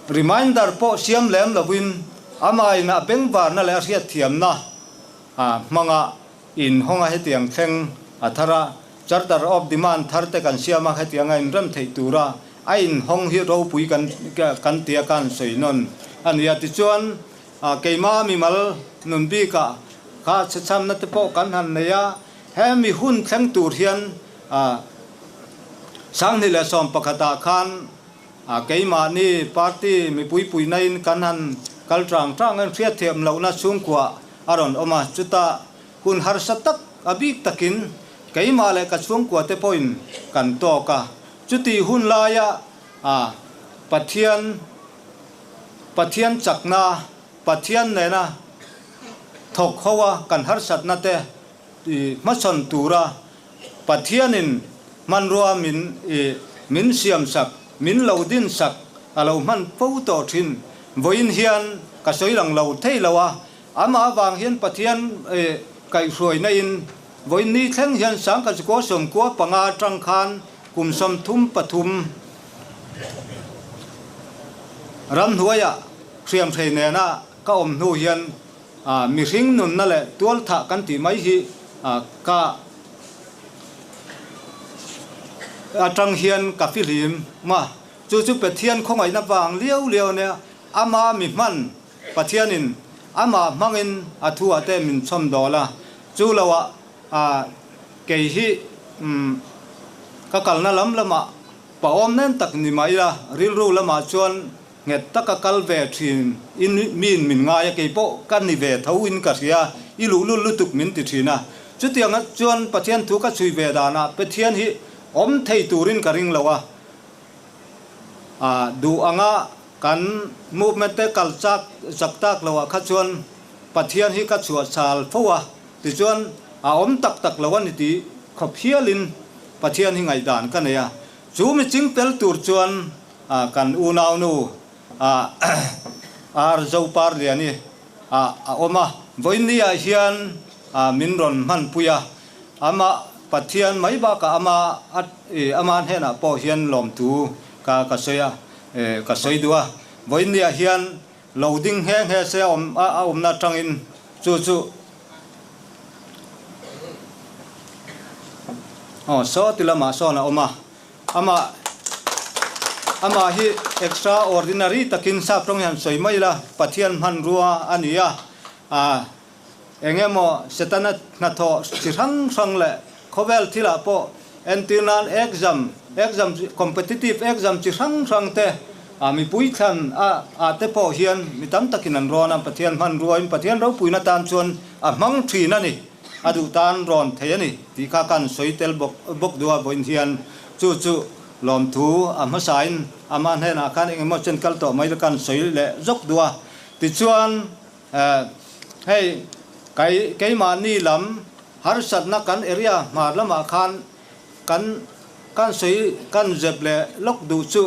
reminder pawh siam lem lovin amahin a bengvarna leh a hriatthiamna hmanga inhawnga hetiang thleng a thar a. Charter of Demand thar te kan siam a, hetianga inrem theih tura a inhawng hi ropui kan kan tia kan sawi nawn a ni a. Tichuan, keima mimal nun bikah kha chhechhamna te pawh kan han nei a, hemi hun thleng tur hian 2011 ah khan A keimahni party mipui puihna in kan han kal tang tang in hriatthiam lohna chhungkua a rawn awm a, chutah hun harsa tak a bik takin keimah leh ka chhungkua te pawhin kan tawk a. Chutih hun laia a Pathian Pathian chakna, Pathian nena thawk ho a kan harsatna te hmasawn tura Pathianin hmanrua min i min siamsak, min lo dinsak a lo hman fo tawh thin. Vawiin hian ka sawi lang lo thei lo a, amah avang hian Pathian i kaihhruaina in vawiin ni thleng hian Sangkachikua 95 atang khan kum 33 ramhnuaiah hriamhrei nena ka awm hnu hian Mihring nunna leh tualthah kan tih mai hi ka atang hian ka fihlim ma. Chu chu Pathian khawngaihna vang liau liau ania, ama mi hman Pathianin amah hmangin a thuah te min chhawm dawl a. Chu loah kei hi ka kalna lam lamah pawm nen tak ni mai la, rilru lamah chuan Nghet taka kal ve thin in miin min ngai a, kei pawh ka ni ve tho in ka hria, i luhlul lutuk min ti thin a. Chutiang ah chuan Pathian thu ka chhui ve danah Pathian hi awm thei turin ka ring lo a, a duh anga kan movement te kal chak chak tak lo ah kha chuan Pathian hi ka chhuah chal fo a, tichuan a awm tak tak lo a ni tih khawp hialin Pathian hi ngaihdan ka nei a. Chu mi chingpel tur chuan Kan unaunu Ar Zoparliani a awm a, vawiinniah hian min rawn hmanpui a, amah Pathian mai bakah ama ama hnenah pawh hian lawmthu ka ka sawi a, ka sawi duh a, vawiinniah hian lo ding nghe nghe se a awmna atangin chu chu aw saw ti lamah sawn a awm a. Amah amah hi extraordinary takin sap tawng hian sawi mai ila, Pathian hmanrua a ni a, a eng emaw Setana hnathawh chi hrang hrang leh khawvel thilah pawh entir nan exam exam competitive exam chi hrang hrang te a mipui thlan a ah te pawh hian mi tam takin an rawn a, Pathian hmanruain Pathian ropuina tan chuan a hmang thin a ni. A duh tan rawn thei a ni tih kha kan sawi tel bawk bawk duh a, vawiin hian chu chu lawmthu a hmasain amah hnenah khan eng emaw chen kal tawh mai la kan sawi leh zawk duh a. Tichuan hei kai keimahni lam harsatna kan area hmar lamah khan kan kan sawi kan zep leh lawk duh chu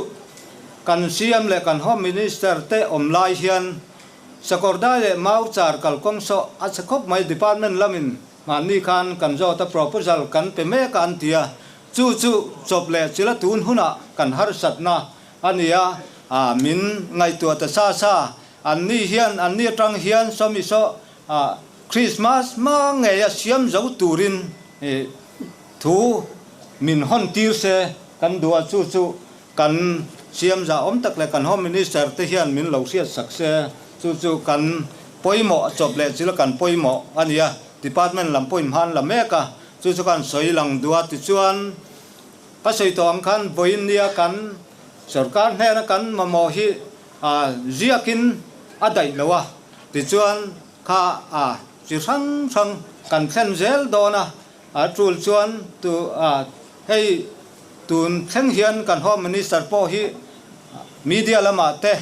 kan CM leh kan Home Minister te awm lai hian Sakawrdai leh Mau char kalkawng sawh a chhe khawp mai Department lamin mahni khan kan zawt a proposal kan pe mek a an ti a, chu chu chawp leh chila tun hunah kan harsatna a ni a, a min ngaihtuah ta sa sa an ni hian an ni atang hian sawmi saw a Christmas hma ngei a siam zo turin thu min hawn tir se kan duh a chu chu Kan siam zah awm tak leh kan Home Minister te hian min lo hriat sak se, chu chu kan pawimawh chawp leh chil kan pawimawh a ni a, Department lam pawhin hman la mek a, chu chu kan sawi lang duh a, tichuan ka sawi tawh ang khan vawiin nia kan sorkar hnena kan mamawh hi ziakin a daih lo a, tichuan kha a chi hrang hrang kan thlen zel dawn a, a tul chuan tu hei Tun thleng hian kan Home Minister pawh hi media lamah te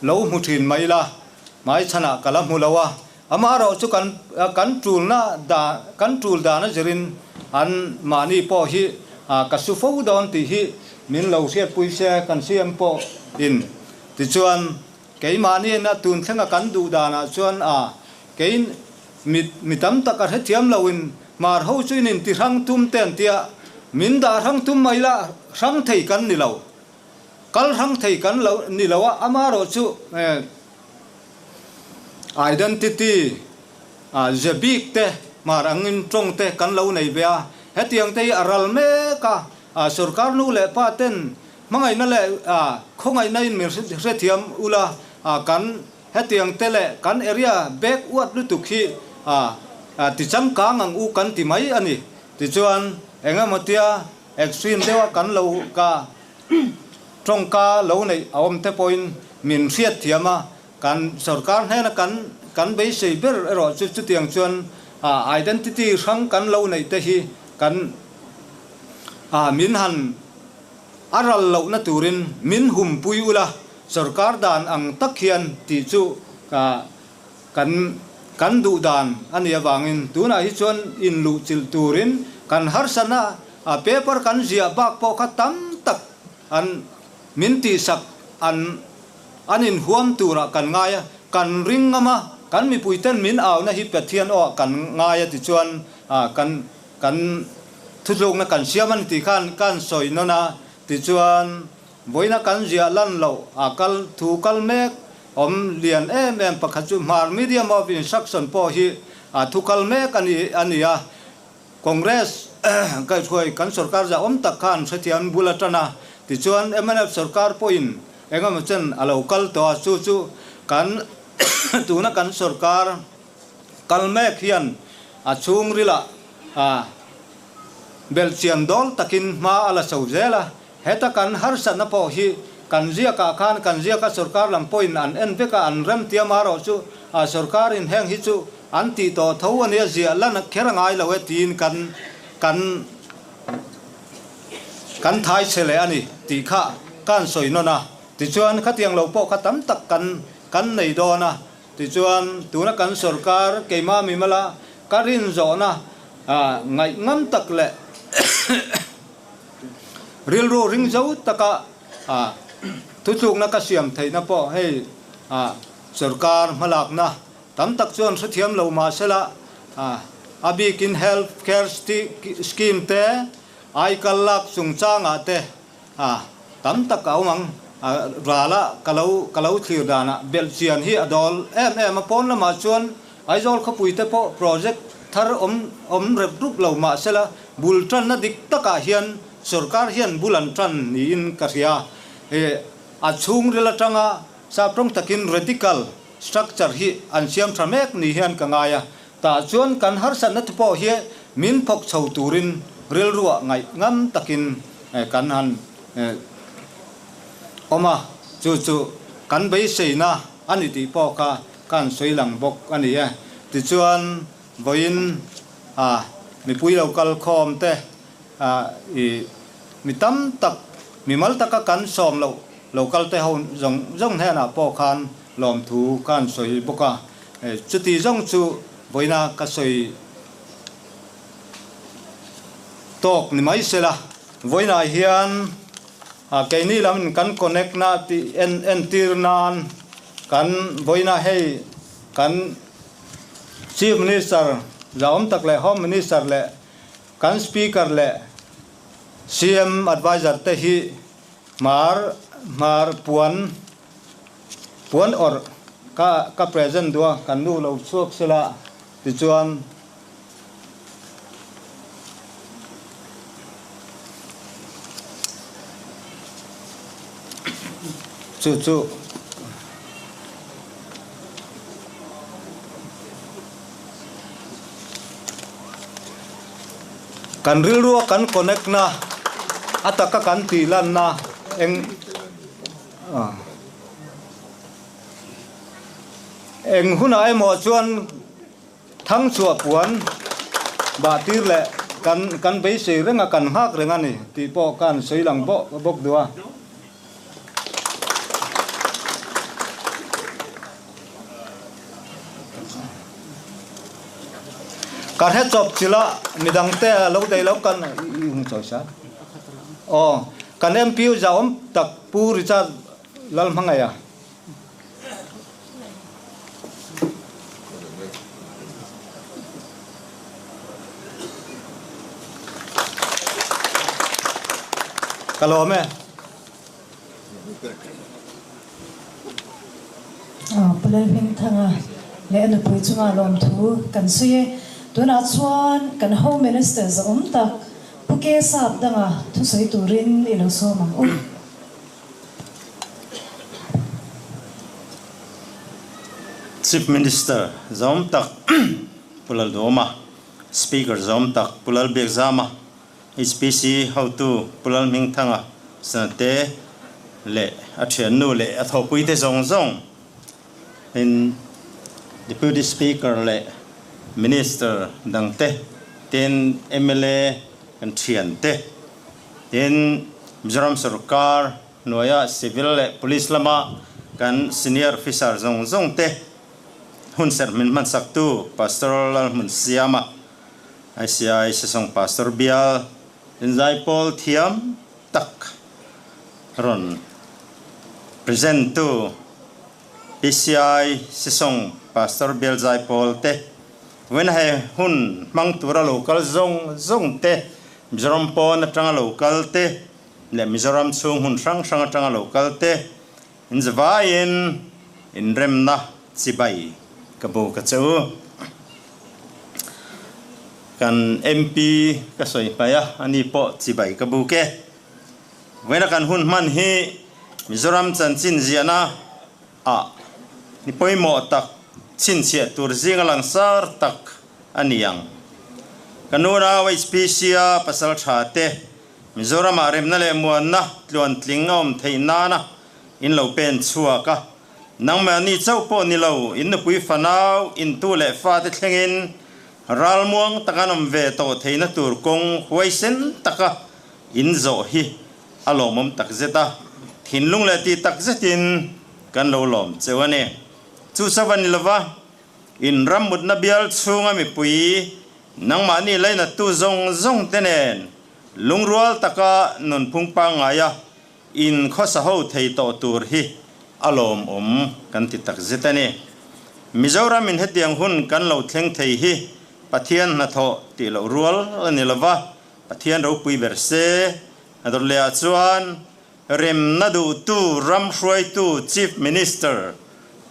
lo hmu thin mai ila, hmaichhanah ka la hmu lo a, amaherawh chu kan kan tulna dan kan tul dan a zirin an mahni pawh hi ka su fo dawn tih hi min lo hriatpui se kan CM pawh in tichuan keimahniin a tun thlenga kan duh danah chuan a kei Mi mi tam tak a hrethiam loin Hmar ho chu in inti hrang tum te an tia, min dah hrang tum mai la hrang thei kan ni lo, kal hrang thei kan lo ni lo a, amaherawh chu identity a ze bik te Hmar angin tawng te kan lo nei ve a, hetiang te hi a ral mek a, a sorkar nu leh pa ten hmangaihna leh khawngaihna in min hrethiam ula kan Hetiang te leh kan area bag uat lutuk hi a ti changkang ang u kan ti mai a ni. Tichuan, eng emaw tia extreme deuha kan lo ka tawngka lo neih a awm te pawhin min hriat thiam a, kan sorkar hnena kan kan beisei ber erawh chu chutiang chuan identity hrang kan lo neih te hi kan min han a ral lohna turin min humpui ula sorkar dan ang tak hian tih chu kan kan duh dan a nih avangin tunah hi chuan inluhchilh turin kan harsatna a paper kan ziah bak pawh kha tam tak an min tihsak an an inhuam turah kan ngai a, kan ring ngam a, kan mipuiten min auna hi Pathian aw ah kan ngai a tichuan kan kan thutlukna kan siam a ni tih khan kan sawi nawn a, tichuan vawiina kan ziah lan loh a kal thu kal mek awm lian em em pakhat chu Hmar Medium of Instruction pawh hi a thu kal mek a ni a ni a. Congress kaihhruai kan sorkar zah awm tak khan hrethiam bul a tan a, tichuan mnf sorkar pawhin engemaw chen a lo kal tawh a, chu chu kan tuna kan sorkar kal mek hian a chhungrilah belhchian dawl takin hma a la chho zel a, heta kan harsatna pawh hi kan ziakah khan kan ziaka sorkar lam pawhin an en vek a, an remtiam a erawh chu sorkarin heng hi chu An tih tawh tho a nia ziah lan kher a ngai lo e tiin kan kan kan thai che leh a ni tih kha ka han sawi nawn a. Tichuan khatiang lo pawh kha tam tak kan kan nei dawn a. Tichuan tuna kan sorkar keimah mimala ka rin zawhna ngaih ngam tak leh rilru ring zo taka thutlukna ka siam theihna pawh hei sorkar hmalakna Tam tak chuan hrethiam lo mah sela, a bikin Health Care Scheme te, aikal lak chungchangah te tam tak a awm ang. Rala ka lo ka lo thlir danah belhchian hi a dawl em em a, pawn lamah chuan Aizawl khawpui te pawh project thar awm awm rep rup lo mah sela, bul tanna dik takah hian sorkar hian bul an tan niin ka hria. A chhungril atanga saptawng takin radical Structure hi an siam tha mek ni hian ka ngai a, tah chuan kan harsatna te pawh hi min phawk chho turin rilruah ngaih ngam takin kan han awm a, chu chu kan beiseina a ni tih pawh kha ka han sawi lang bawk a ni e. Tichuan vawiin mipui lo kal khawm te i mi tam tak mimal taka kan sawm loh lo kal te ho zawng zawng hnenah pawh khan lawmthu ka han sawi bawk a, chuti zawng chu vawiina ka sawi tawk ni mai sela. Vawiinah hian keini lamin kan connect na tih en entir nan kan vawiina hei kan Chief Minister zahawm tak leh Home Minister leh kan Speaker leh CM Adviser te hi hmar hmar puan Puan awrh ka ka present duh a, kan nu lo chhuak sela tichuan chu chu kan rilrua kan connect na a taka kan tih lanna eng Eng hunah emaw chuan thangchhuah puan bah tir leh kan kan beisei reng a, kan nghak reng a ni tih pawh ka han sawi lang bawk duh a. Ka hre chawp chilh a, midangte a lo daih lo kan i hung chawi sa. Aw, kan MP zahawm tak Pu Richard Lalhmangaih a. Ka lawm e. Pu Lalhmingthanga leh a nupui chunga lawmthu kan sawi e. Tunah chuan kan Home Minister zahawm tak Pu Ke Sap danga thusawi turin i lo sawm ang u. Chief Minister zahawm tak Pu Lalduhawma, Speaker zahawm tak Pu Lalbiakzama, HPC hotu Pu Lalhmingthanga, Senate. leh a thiannu leh a thawhpui te zawng zawng in Deputy Speaker leh Minister dang te tin mla kan thian te tin Mizoram sorkar hnuaia Civil leh Police lama kan Senior Officer zawng zawng te hun serh min hmansaktu Pastor Lalhmunsiama ICI Sesawng Pastor Bial Inzaipawl thiam tak rawn present tu PCI Sesawng Pastor Bial Zaipawl te vawiin he hun hmang tura lo kal zawng zawng te, Mizoram pawn atanga lo kal te leh Mizoram chhung hmun hrang hrang atanga lo kal te inzavaiin inremna chibai ka bu ka che u. Kan MP ka sawi hmai a, ani pawh chibai ka buk e. Vawiina kan hun hman hi Mizoram chanchin ziahna ah ni pawimawh tak chhinchhiah tur zinga langsar tak a ni ang. Ka nunau HPC-a pasal tha te Mizoramah remna leh muanna tluantling a awm theih nana in lo pen chhuak a, Nangmahni chauh pawh ni lo, in nupui fanau, in tu leh fate thlengin ralmuang taka an awm ve tawh theihna tur kawng huaisen taka in zawh hi a lawmawm takzet a, thinlung leh tih takzetin kan lo lawm cheu a ni. Chu chauh a ni lova, in rammutna bial chhunga mipui nangmahni lainattu zawng zawng te nen lungrual taka nunphung pangngaia In khawsa ho thei tawh tur hi a lawmawm kan ti tak zet a ni. Mizoram in hetiang hun kan lo thleng thei hi Pathian hnathawh tih loh rual a ni lova, Pathian ropui ber se. A dawt leh ah chuan remna duhtu ram hruaitu Chief Minister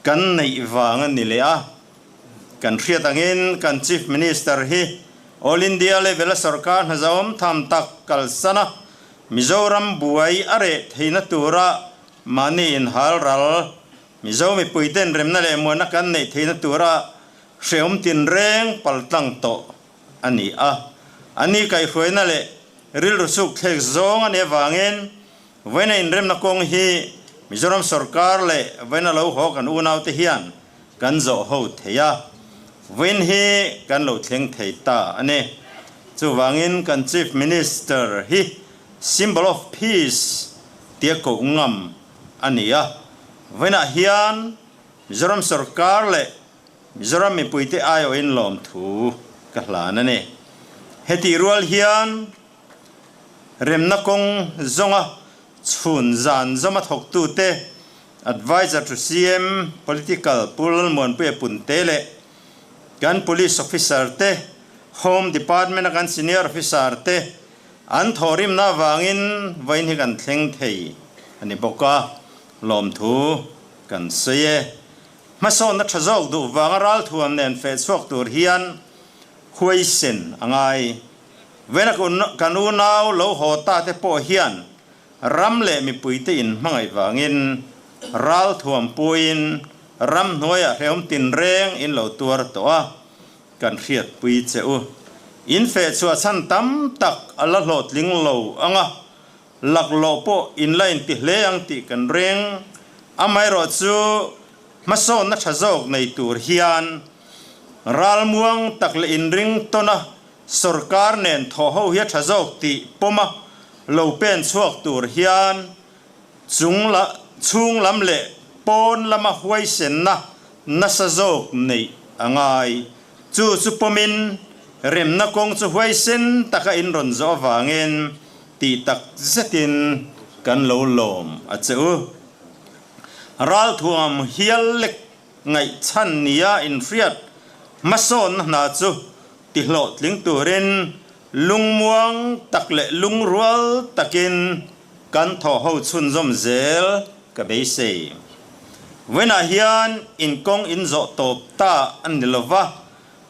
kan neih vang a ni leh a. Kan hriat angin kan Chief Minister hi All India level a sorkar hnazawm tham tak kalsan a, Mizoram buai a reh theihna tura mahni inhal ral, Mizo mipuiten remna leh muanna kan neih theihna tura hrehawm tinreng paltlang tawh a ni a. A ni kaihhruaina leh rilru chuk thlek zawng a nih avangin vawiina inremna kawng hi Mizoram sorkar leh vawiina lo haw kan unaute hian kan zawh ho thei a, vawiin hi kan lo thleng thei ta a ni. Chuvangin kan Chief Minister hi symbol of peace tia koh ngam a ni a, vawiinah hian Mizoram sorkar leh Mizoram mipuite aiawhin lawmthu ka hlan a ni. Hetih rual hian remna kawng zawnga chhun zan zawma thawktute Adviser to CM, Political, Pu Lalmuanpuia Punte leh kan Police Officer te, Home Department a kan Senior Officer te an thawhrimna avangin vawiin hi kan thleng thei a ni bawk a, lawmthu kan sawi e. Hmasawnna tha zawk duh vanga ralthuam nen feh chhuak tur hian huaisen a ngai. Vawiina kan unau lo haw ta te pawh hian Ram leh mipuite in hmangaih vangin ral thuam puiin ram hnuaiah hrehawm tinreng in lo tuar tawh a, kan hriatpui che u. In feh chhuah chhan tam tak a la hlawhtling lo ang a, laklawh pawh in la inti hle ang tih kan ring. Amaherawhchu hmasawnna tha zawk nei tur hian ralmuang tak leh inring tawna Sorkar nen thawh ho hi a tha zawk tih pawma lo pen chhuak tur hian chung la chhung lam leh pawn lama huaisenna nasa zawk neih a ngai. Chu chu pawmin remna kawng chu huaisen taka in rawn zawh avangin tih tak zetin kan lo lawm a che u. Ralthuam hial lek ngaihchhan nia inhriat hmasawnna hna chu Tihlawhtling turin lungmuang tak leh lungrual takin kan thawhho chhunzawm zel ka beisei. Vawiinah hian in kawng in zawh tawp ta a ni lova,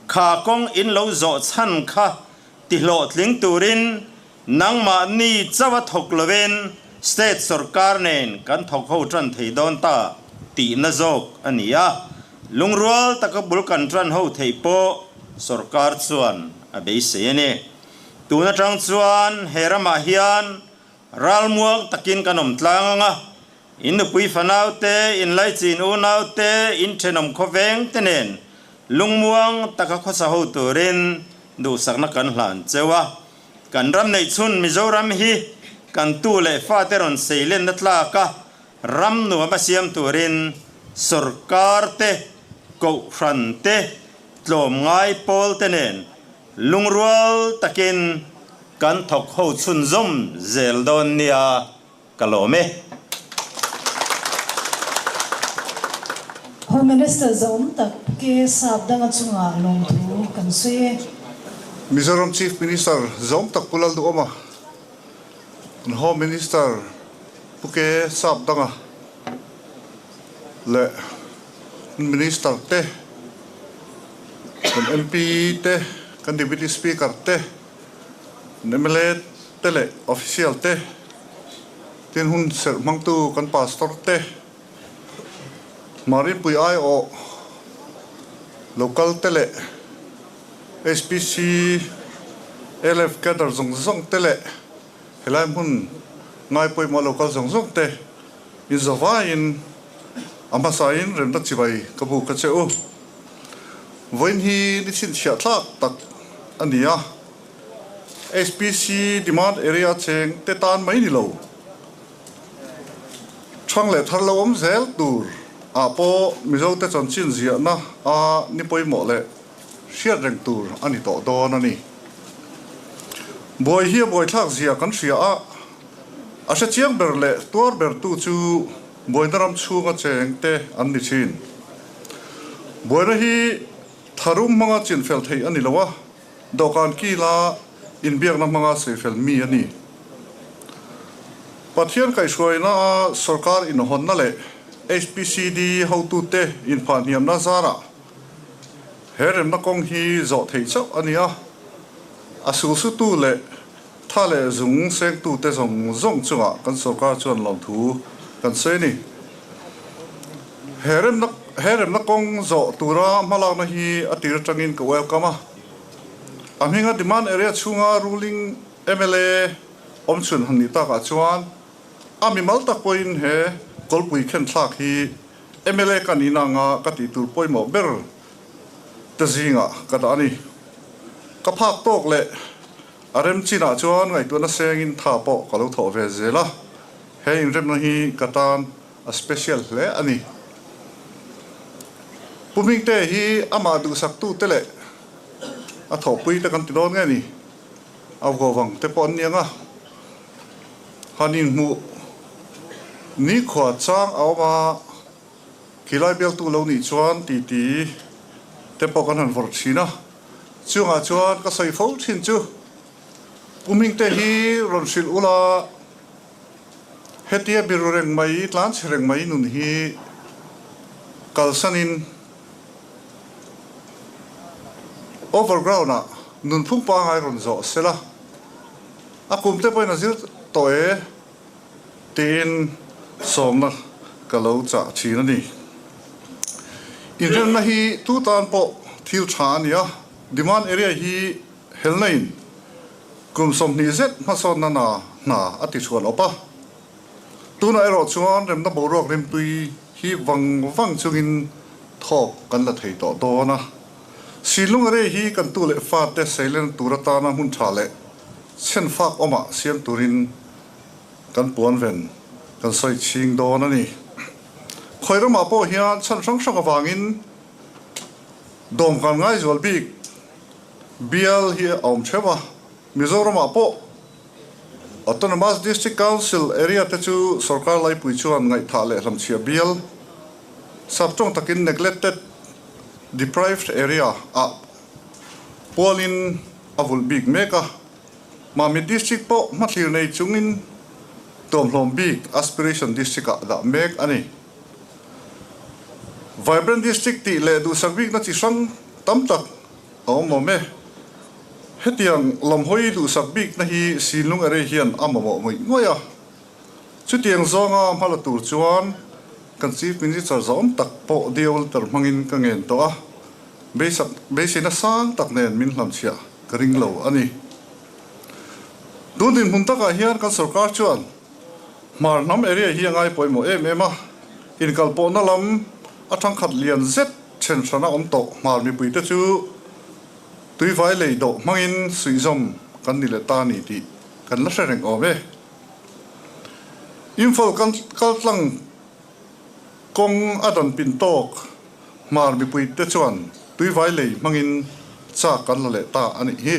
kha kawng in lo zawh chhan kha tihlawhtling turin nangmahni chauha thawk lovin state sorkar nen kan thawkho tan thei dawn ta tihna zawk a ni a. Lungrual taka bul kan tan ho theih pawh sorkar chuan a beisei a ni. Tun atang chuan he ramah hian ralmuang takin kan awm tlang ang a, In nupui fanau te, in laichin unau te, in thenawm khawveng te nen lungmuang taka khawsa ho turin duhsakna kan hlan cheu a. Kan ram neih chhun Mizoram hi kan tu leh fate rawn seilenna tlak a, ram nuam a siam turin sorkar te, kohhran te, tlawmngai pawl te nen lungrual takin kan thawk ho chhunzawm zel dawn nia ka lawm e. Home Minister zawm tak ke sap danga chungah lawmthu kan sawi e. Mizoram Chief Minister zawm tak Pu Lalduhawma, kan Home Minister Pu Ke Sap Danga leh Minister te, kan MP te, kan Deputy Speaker te, kan mla te leh Official te, tin hun serh hmangtu kan Pastor te, Marinpui aiawh local te leh HPC LF cadre zawng zawng te leh helai hmun ngai pawimawh local zawng zawng te inzawvaiin a hmasain remna chibai ka bu ka che u. Vawiin hi ni chhinchhiah thlak tak a ni a, HPC demand area cheng te tan mai ni lo. Thang leh thar lo awm zel tur ah pawh Mizo te chanchin ziahna a ni pawimawh leh hriat reng tur a ni tawh dawn a ni. Buai hi a buaithlak zia kan hria a, a hre chiang ber leh tuar ber tu chu buaina ram chhunga cheng te an ni thin. Buaina hi tharum hmanga chinfel theih a ni lo a, Dawhkan kila inbiakna hmanga sawi mi a ni. Pathian kaihhruaina a sorkar inhawnna leh HPCD hotute inphah hniamna zarah he remna kawng hi zawh theih chauh a ni a, a sulsutu leh tha leh zung sengtute zawng zawng chungah kan sorkar chuan lawmthu kan sawi a ni. He remna he remna kawng zawh tura hmalakna hi a tir atangin ka welcome a. A hminga demand area chhunga ruling mla awm chhun han nih takah chuan a mimal tak pawhin he kawlpui khen thlak hi mla ka nihna anga ka tih tur pawimawh ber te zingah ka dah a ni. Ka phak tawk leh a rem chinah chuan ngaihtuahna sengin tha pawh ka lo thawh ve zel a. He inremna hi ka tan a special hle a ni. Pu Hmingte hi amah duhsaktu te leh a thawhpui te kan ti dawn nge ni? A vuavang te pawh an ni ang a, han inhmuh nikhua chang a awm a, khilai bialtu lo nih chuan titi te pawh kan han vawrh thin a, chungah chuan ka sawi fo thin chu Pu Hmingte hi rawn hrilh ula, Hetia biru reng mai, tlanchhe reng mai nun hi kalsanin overground-ah nunphung pangngai rawn zawh se la, a kum te pawhin a zir tawh e tiin sawmna ka lo chah thin a ni. Inremna hi tu tan pawh thil tha a ni a, demand area hi helna in Kum 20 zet hmasawnna na hna a ti chhuan awp a. Tunah erawh chuan remna boruak rimtui hi vang vang chungin thawk kan la thei tawh dawn a. Silung arei hi kan tu leh fate seilen tur atana hmun tha leh chhen fak awmah siam turin kan puan ven kan sawi chhing dawn a ni. Khawi ramah pawh hian chhan hrang hrang avangin dawmkan ngaizual bik Bial hi a awm theuh a, Mizoramah pawh Autonomous District Council area te chu sorkar laipui chuan ngaihthah leh hlamchhiah bial, saptawng takin neglected deprived area ah pualin a vulh bik mek a, Mamit District pawh hmathlir nei chungin tuamhlawm bik aspiration district ah dah mek a ni. Vibrant District tih leh duhsak bikna chi hrang tam tak a awm awm e. Hetiang lamhawi duhsak bikna hi Sinlung Array hian a mamawh ngawih ngawih a. Chutiang zawnga hma la tur chuan kan Chief Minister zawm tak pawh DO letter hmangin ka ngen tawh a, beisak beiseina sang tak nen min hlamchhiah ka ring lo a ni. Tun dinhmun takah hian kan sorkar chuan. Hmar hnam area hi a ngai pawimawh em em a, inkalpawhna lam a thangkhat lian zet then hrana awm tawh hmar mipuite chu tuivai lei dawh hmangin suihzawm kan ni leh ta a ni tih kan la hre reng awm e. Imphal kaltlang kawng a dan pin tawk hmar mipuite chuan tuivai lei hmangin chak kan la leh ta a nih hi.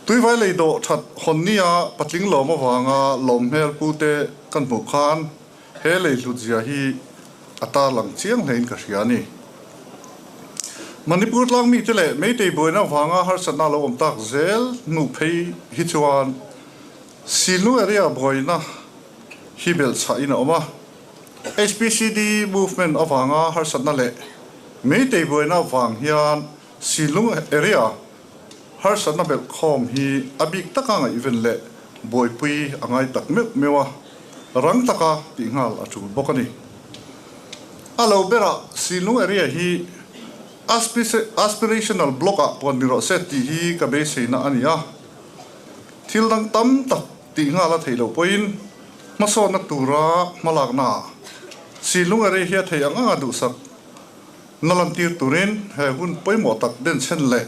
Tuivai lei dawh that hawn nia patling lawm avanga lawm hmel pute kan hmuh khan he lei hlut zia hi a tarlang chiang hlein ka hria a ni. Manipur tlang mite leh Meitei buaina avanga harsatna lo awm tak zel hnu phei hi chuan Silnu area buaina hi belhchhahin a awm a. HPCD movement avanga harsatna leh Meitei buaina avang hian Silung area harsatna belh khawm hi a bik taka ngaihven leh buaipui a ngai tak meuh meuh a, rang taka tih nghal a tul bawk a ni. A lo berah Silung area hi aspirational block ah puan ni rawh se tih hi ka beiseina a ni a, thil dang tam tak tih nghal a theih loh pawhin hmasawnna tura hmalaknaah Silung area hi a theih ang anga duhsak Na lantir turin he hun pawimawh tak denchhen leh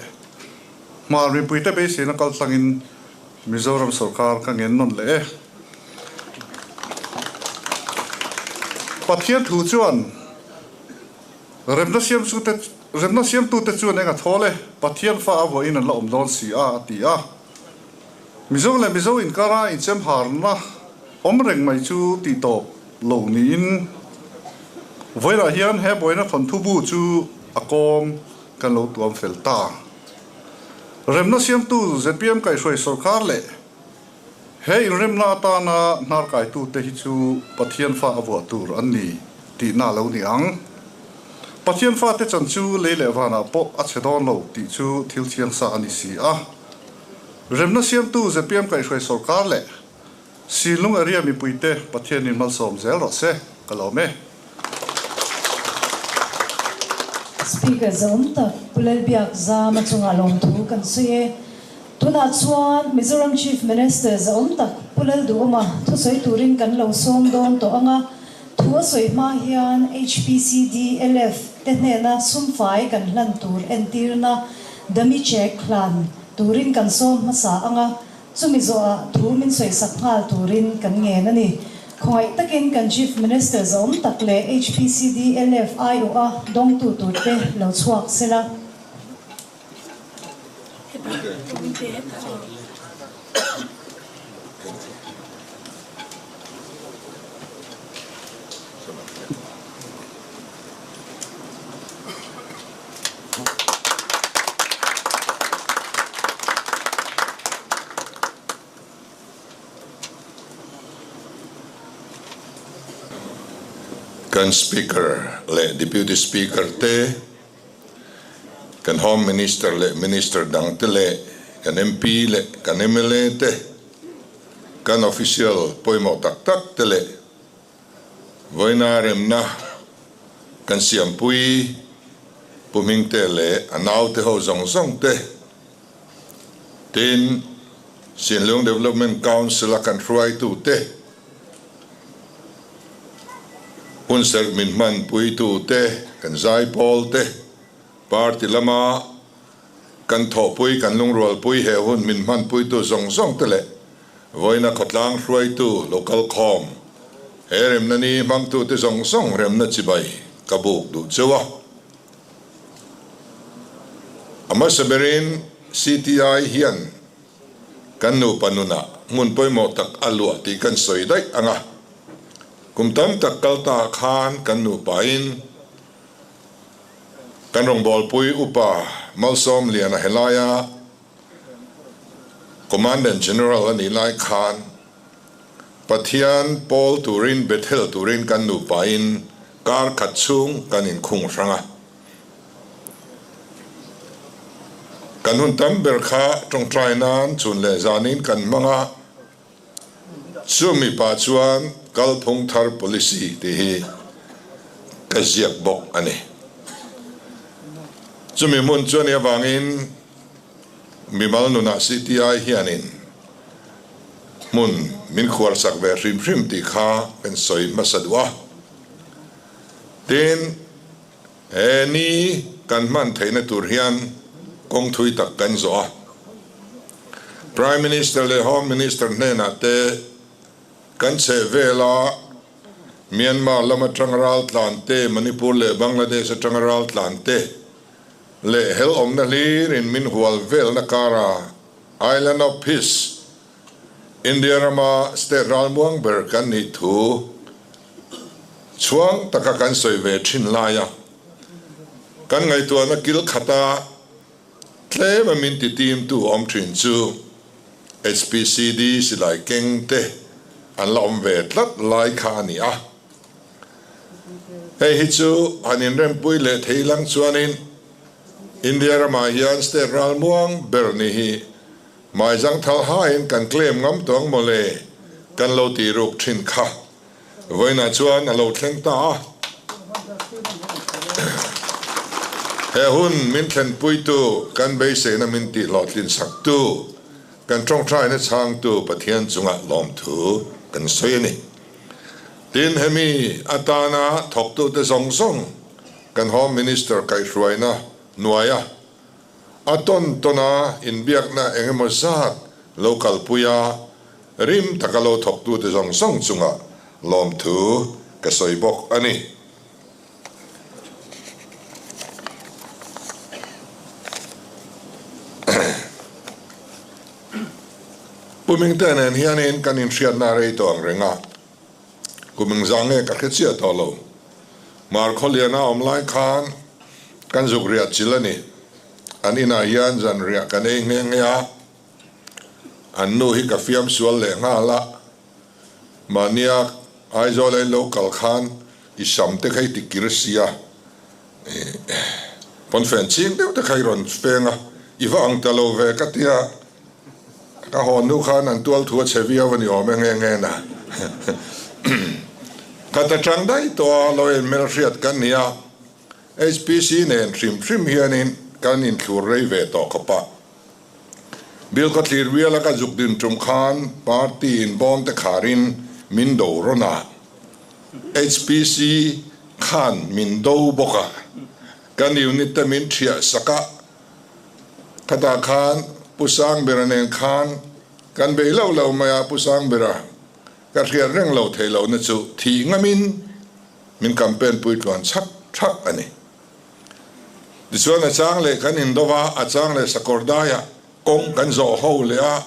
hmar mipuite beiseina kal tlangin Mizoram sorkar ka ngen nawn leh e. Pathian thu chuan remna siamtute remna siamtute chuan eng a thawl e, Pathian fa a vuahin an la awm dawn si a, a ti a. Mizo leh Mizo inkara inchemharna awm reng mai chu tihtawp lo niin vawilah hian he buaina thawnthu bu chu a kawm kan lo tuam fel ta. Remna siamtu zpm kaihhruai sorkar leh he inremna atana hnarkaitute hi chu Pathian fa a vuah tur an ni tihna a lo ni ang. Pathian fate chan chu lei leh vanah pawh a chhe dawn lo tih chu thil thiangsa a ni si a. Remna siamtu zpm kaihhruai sorkar leh Silung area mipuite Pathianin malsawm zel rawh se, ka lawm e. Speaker zawm tak Pu Lalbiak Zama chungah lawmthu kan sawi e. Tunah chuan Mizoram Chief Minister zawm tak Pu Lalduhawma thusawi turin kan lo sawm dawn tawh ang a, thu a sawi hma hian HPCDLF te hnena sumfai kan hlan tur entirna dummy check hlan turin kan sawm hmasa ang a, Chumi zawhah thu min sawisak nghal turin kan ngen a ni. Khawngaih takin kan Chief Minister zawm tak leh HPCDLF aiawha dawngtu turte lo chhuak sela. Kan Speaker leh Deputy Speaker te, kan Home Minister leh Minister dang te leh kan MP leh kan mla te, kan official pawimawh tak tak te leh Vawiina remna kan siampui Pu Hmingte leh a naute ho zawng zawng te, tin Sinlung Development Council a kan hruaitu te, hunserh min hmanpuitu te, kan zaipawl te, party lama kan thawhpui kan lungrualpui he hun min hmanpuitu zawng zawng te leh Vawiina khawtlang hruaitu local khawm he remna ni hmangtute zawng zawng remna chibai ka buk duh cheu a. A hmasa berin CTI hian kan nupa nunah hmun pawimawh tak a luah tih kan sawi daih ang a. Kum tam tak kal ta khan kan nupain kan rawngbawlpui upa Malsawmliana helaia Commandant General a nih lai khan Pathian pawl turin Bethel turin kan nupain kar khat chhung kan inkhung hrang a. Kan hun tam ber kha tawngtai nan chhun leh zanin kan hmang a, chumi pah chuan kalphung thar policy tih hi ka ziak bawk a ni. Chumi hmun chu a nih avangin Mimal nunah CTI hianin Hmun min khuar sak ve hrim hrim tih kha kan sawi hmasa duh a. Tin, he ni kan hman theihna tur hian kawng thui tak kan zawh a. Prime Minister leh Home Minister hnenah te kan chheh vela Myanmar lam atanga ral tlan te, Manipur leh Bangladesh atanga ral tlan te leh hel awmna hlirin min hual velna kara Island of Peace, India rama state ralmuang ber kan nih thu chhuang taka kan sawi ve thin laia kan ngaihtuahna kil khata tlema min ti timtu awm thin chu HPCD silai keng te an la awm ve tlat lai kha a ni a. Hei hi chu han inrempui leh thei lang chuanin India ramah hian state ralmuang ber ni hi Maizang thal hain kan claim ngam tawh ang mawle kan lo tih ruk thin kha. Vawiinah chuan a lo thleng ta a. He hun min thlenpuitu, kan beiseina min tih hlawhtlin saktu, kan tawngtaina chhangtu Pathian chungah lawmthu kan sawi a ni. Tin, hemi atana thawktute zawng zawng kan Home Minister kaihhruaina hnuaia a tawn tawna inbiakna eng emaw zat lo kalpui a, rim taka lo thawktute zawng zawng chungah lawmthu ka sawi bawk a ni. Pu Mingte nen hianin kan inhriatna a rei tawh ang reng a, kum engzah nge ka hre chiah tawh lo. Mar Khawliana awm lai khan kan zuk riah chil a ni. An inah hian zan riah kan ei nghe nghe a, an nu hi ka fiam sual leh nghal a. Mahnia Aizawl a in lo kal khan i sam te kha i ti kir sia, pawnfen ching deuh te kha i rawn feng a, i va ang ta lo ve ka tia. Ka hawn nu khan an tual thu a chhe viau a ni awm e nge nge na. Ka ta tang daih tawh a, lo en hmel hriat kan ni a, HPC nen hrim hrim hianin kan inthlur rei ve tawh khawp a. Bill ka thlir vial a ka zuk din tum khan party in bawm te kharin min do rawn a, HPC khan min do bawk a, kan unit te min thiah sak a, Khatah khan Pu Sangbera nen khan kan bei lo lo mai a, Pu Sangbera ka hriat reng lo thei lohna chu thih ngamin min campaign pui tluan chhak chhak a ni. Tichuan a chang leh kan indo va, a chang leh sakawr daiah kawng kan zawh ho leh a,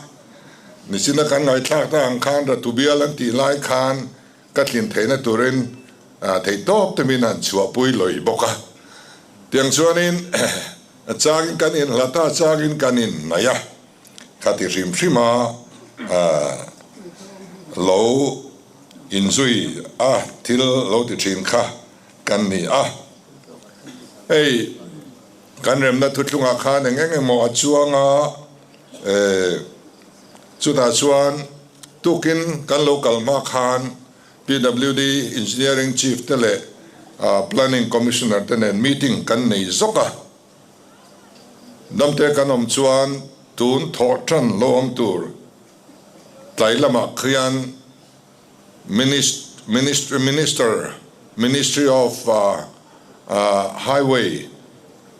nichina kan ngaithlak ta ang khan Ratubial an tih lai khan Ka tlin theihna turin theihtawp te min han chhuahpui lawih bawk a. Tiang chuanin a changin kan inhlat a, a changin kan inhnaih a. Kha ti hrim hrim a lo inzui a thil lo ti thin kha kan ni a. Hei kan remna thuthlungah khan eng eng emaw a chuang a, chutah chuan Tukin kan lo kal hma khan PWD Engineering Chief te leh Planning Commissioner te nen meeting kan nei zawk a. Damte kan awm chuan tun thawh tan lo awm tur tlai lamah khian Minister, Ministry of Highway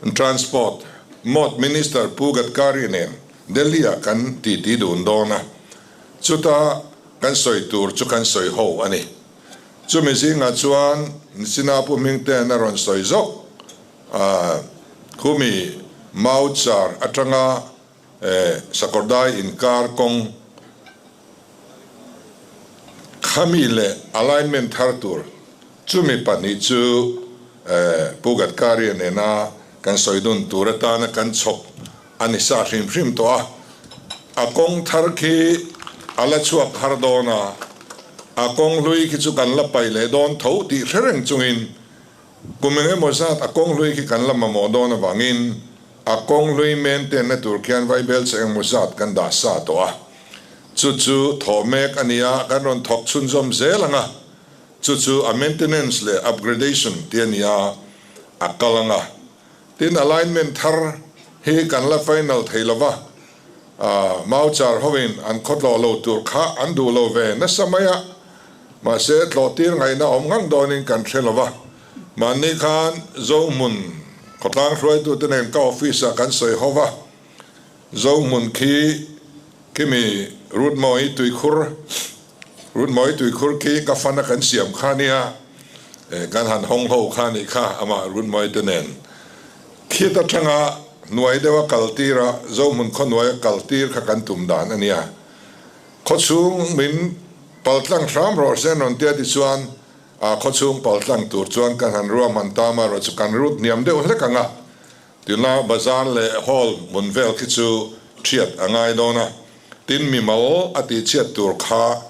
and Transport, mawt Minister Pu Gadkari nen Delhi-ah kan titi dun dawn a, chuta kan sawi tur chu kan sawi ho a ni. Chumi zingah chuan Nicina Pu Hmingte'n a rawn sawi zawk a, khumi Mau Char atanga Sakawrdai inkar kawng khami leh alignment thar tur chumi pahnih chu Pu Gadkari nena kan sawi dun tur atana kan chhawp a ni sa hrim hrim tawh a, a kawng thar khi a la chhuak har dawn a, a kawng hlui khi chu kan la paih leh dawn tho tih hre reng chungin kum eng emaw zat a kawng hlui khi kan la mamawh dawn avangin a kawng hlui maintain-na tur khian vaibel che engmaw zat kan dah sa tawh a, chu chu thawh mek a ni a, kan rawn thawk chhunzawm zel ang a, chu chu a maintenance leh upgradation tih a ni a, a kal ang a. Tin, alignment thar hi kan la final thei lo va, Mauchar hovin an khaw tlawh lo tur kha an duh lo ve nasa mai a, mahse tlawh tir ngaihna awm ngang dawnin kan hre lo va. Mahni khan Zohmun khawtlang hruaitute nen ka office ah kan sawi ho va, Zohmun khi khimi Rutmawi tuikhur, Rutmawi tuikhur khi ka fana kan siam kha nia, kan han hawng ho kha nih kha amah Rutmawi te nen. Khit atanga hnuai deuha kal tir a, Zohmun khaw hnuaia kal tir kha kan tum dan a nia. Khawchhung min paltlang hram rawh se an rawn tia tichuan a khawchhung paltlang tur chuan kan han ruahman ta amaherawh chu kan rut hniam deuh hlek ang a, tuna bazar leh hall hmun vel khi chu thiat a ngai dawn a, tin mimal a tihchhiat tur kha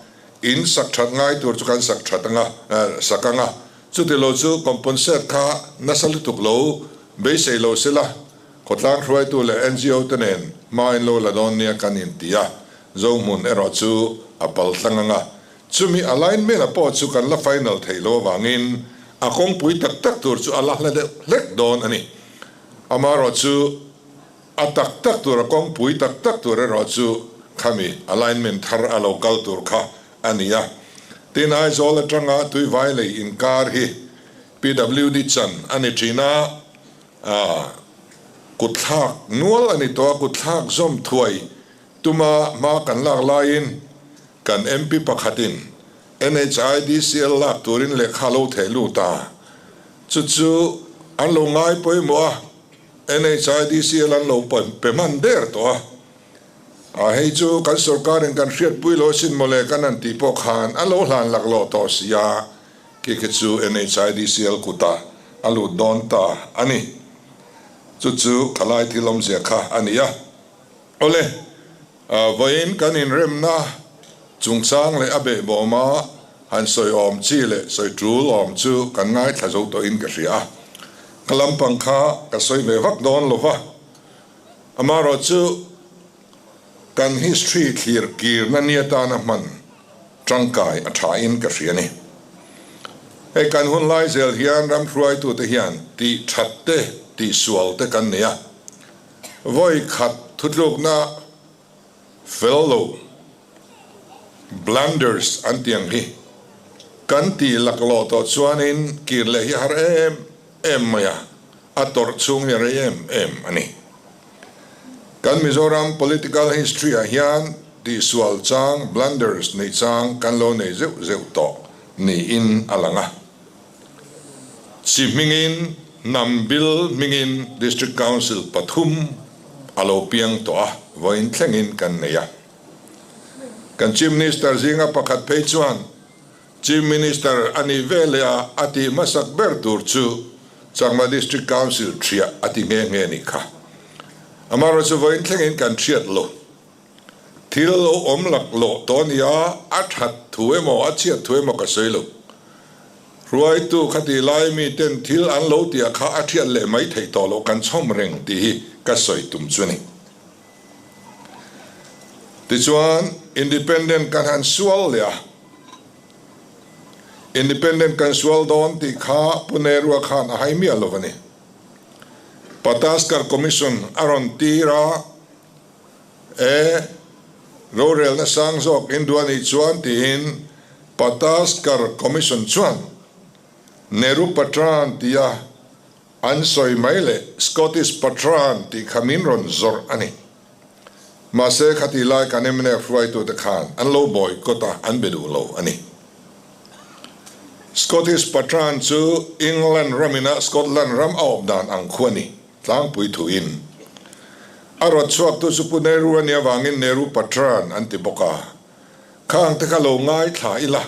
in sak that ngai tur chu kan sak that anga sak anga Chuti lo chu compensate kha nasa lutuk lo beisei lo sela, khawtlang hruaitu leh ngo te nen hma in lo la dawn nia kan inti a, Zohmun erawh chu a pal tlang anga chumi alignment a pawh chu kan la final theih lo avangin a kawngpui tak tak tur chu a la hla deuh hlek dawn a ni. Amaherawh chu a tak tak tur a kawngpui tak tak tur erawh chu khami alignment thar a lo kal tur kha a ni a. Tin, Aizawl atanga Tuivai lei inkar hi PWD chan a ni thin a, kutthlak nual a ni tawh a, kutthlak zawm thuai tuma hma kan lak laiin kan MP pakhatin NHIDCL lak turin lehkha lo theh lut a, chu chu an lo ngai pawimawh a, NHIDCL an lo pe hman der tawh a. A hei chu kan sorkarin kan hriatpui lo asin mawle kan han tih pawh khan a lo hlan laklawh tawh si a, khi khi chu NHIDCL kutah a lut dawn ta a ni. Chu chu khalai thil awmzia kha a ni a. Awle, vawiin kan inremna chungchang leh a behbawma han sawi awm chi leh sawi tul awm chu kan ngaithla zo tawhin ka hria a. Ka lampang kha ka sawi ve vak dawn lo va. Amaherawh chu kan history thlir kirna ni atana hman tangkai a thain ka hria ni. Hei kan hun lai zel hian ram hruaitute hian tih that te, tih sual te kan nei a. Vawi khat thutlukna fel lo, blunders an tih ang hi kan tih laklawh tawh chuanin kir leh hi a har em em mai a. A tawrh chhung hi a rei em em a ni. Kan Mizoram political history ah hian tihsual chang, blunders, neih chang kan lo nei zeuh zeuh tawh niin a lang a. Chi hmingin, hnam bil hmingin District Council pathum a lo piang tawh a, vawiin thlengin kan nei a. Kan Chief Minister zinga pakhat phei chuan Chief Minister a nih ve leh a a tih hmasak ber tur chu Chakma District Council thiah a ti nghe nghe nih kha. Amaherawhchu chu vawiin thlengin kan hriat lo. Thil lo awm laklawh tawh nia a that thu emaw a chhiat thu emaw ka sawi lo. Hruaitu khati lai mi ten thil an lo tih ah kha a thiat leh mai theih tawh loh kan chhawm reng tih hi ka sawi tum chu ni. Tichuan Independent kan han sual leh a. Independent kan sual dawn tih kha Pu Nehru-a khan a hai miah lo a ni. Pataskar Commission a rawn tir a, E, rorelna sang zawk in duh a nih chuan tiin Pataskar Commission chuan Nehru Patran tia an sawi mai leh Scottish Patran tih kha min rawn zawrh a ni. Mahse, khatih lai kan mnf hruaitute khan an lo boycott a, an be duh lo a ni. Scottish Patran chu England ramina Scotland ram a awp dan ang khu a ni, tlangpui thuin. A rawt chhuaktu chu Pu Nehru a nih avangin Nehru Patran an ti bawk a. Khang te kha lo ngaithla ila,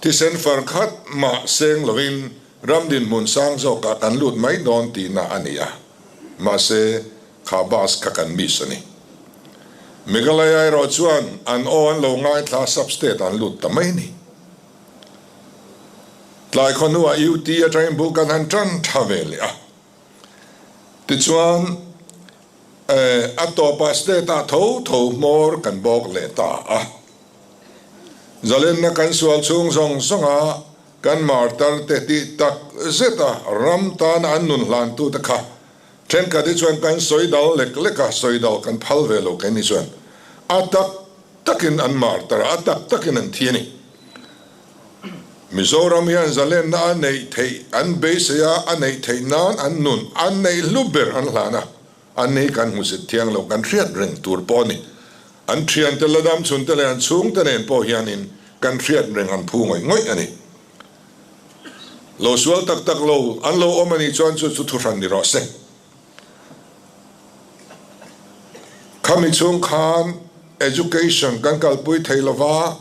thisen far khat mah seng lovin ram dinhmun sang zawkah kan lut mai dawn tihna a ni a. Mahse, Kha bus kha kan miss a ni. Meghalaya erawh chuan an aw an lo ngaithla sub state an lut ta mai a ni. Tlai khaw hnuah UT atangin bul kan han tan tha ve leh a. Tichuan a tawpah state ah tho tho hmawr kan bawk leh ta a. Zalenna kan sual chhung zawng zawnga kan martar te tih tak zeta ram tana an nun hlantute kha Thenkhat hi chuan kan sawi dal lek lek a, sawi dal kan phal ve lo keini chuan. A tak takin an martar a, a tak takin an thi a ni. Mizoram hian zalenna a neih theih an beisei a, a neih theih nan an nun an neih hlu ber an hlan a, an hi kan hmusit thiang lo, kan hriat reng tur pawh a ni. An thiante la dam chhunte leh an chhungte nen pawh hianin kan hriat reng an phu ngawih ngawih a ni. Lo sual tak tak lo an lo awm a nih chuan chu chu thuhran ni rawh se. Khami chhung khan education kan kalpui thei lova,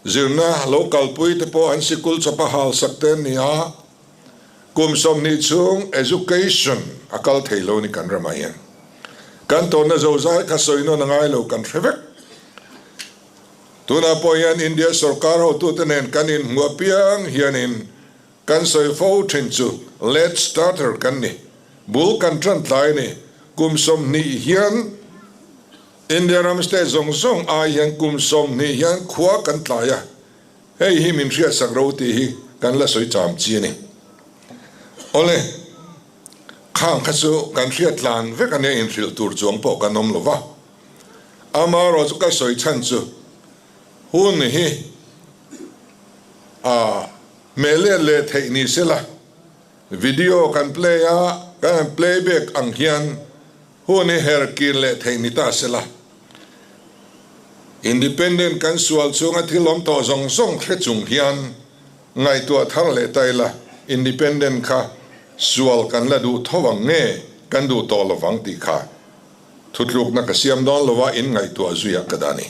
zirna lo kalpui te pawh an sikul chawpa hal sak te an ni a, kum 20 chhung education a kal thei lo ni kan ramah hian. Kan tawnna zozai kha sawi nawn a ngai lo kan hre vek. Tunah pawh hian India sorkar hotute nen kan inhmu apiang hianin Kan sawi fo thin chu late starter kan ni. Bul kan tan tlai a ni. Kum 20 hian India ram state zawng zawng ai hian kum 20 hian khua kan tlai a. Hei hi min hriatsak ro tih hi kan la sawi cham chi a ni. Awle, khang kha chu kan hriat tlan vek a nia inhrilh tur chuang pawh kan awm lo va. Amaherawhchu chu ka sawi chhan chu hun hi a hmeh let leh theih ni sela, video kan play a, kan han play back ang hian hun hi her kir leh theih ni ta sela. Independent kan sual chhunga thil awm tawh zawng zawng hre chung hian ngaihtuah thar leh ta ila, independent kha sual kan la duh tho ang nge kan duh tawh lovang tih kha thutlukna ka siam dawn lova in ngaihtuah zuiah ka dah a ni.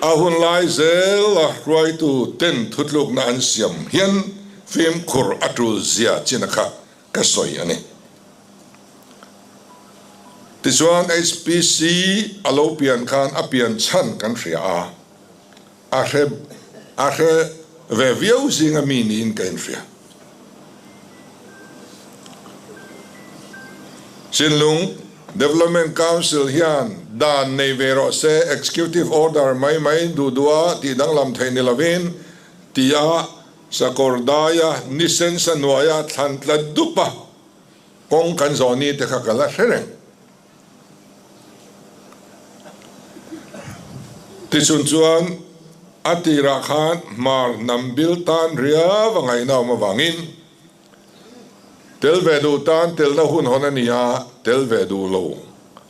A hun lai zel a hruaitu ten thutlukna an siam hian fimkhur a tul zia china kha ka sawi a ni. Tichuan HPC a lo pian khan a pian chhan kan hria a, a hre a hre ve viau zinga mi niin ka inhria. Chinlung Development Council hian dan nei ve rawh se, Executive Order mai mai duh duh a tih danglam theih ni lovin tia sakawr daia ni sensa hnuaia thlan tla dup a kawng kan zawh ni te kha ka la hre reng. Tichun chuan a tirah khan hmar hnam bil tan riau a ngaihna awm avangin tel ve duh tan telna hun hawn a ni a, tel ve duh lo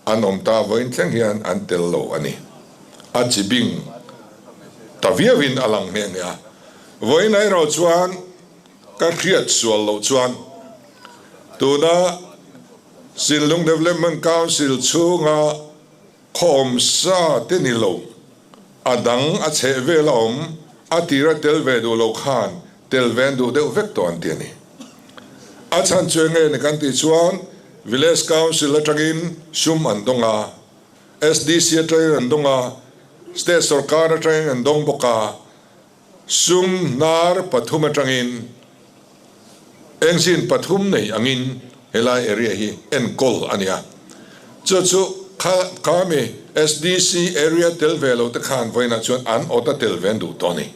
an awm ta vawiin thleng hian an tel lo a ni. A chi bing ta viauin a lang nghe nghe a. Vawiin erawh chuan ka hriat sual loh chuan tuna Sinlung Development Council chhunga khawm sa te ni lo, a dang a chheh vel a awm, a tira tel ve duh lo khan tel ven duh deuh vek tawh an ti a ni. A chhan chu enge ni kan tih chuan Village Council atangin sum an dawng a, SDC atangin an dawng a, State sorkar atangin an dawng bawk a, Sum hnar pathum atangin engine pathum nei angin helai area hi enkawl a ni a. Chu chu kha khami SDC area tel ve lo te khan vawiinah chuan an awt a tel ve an duh tawh a ni.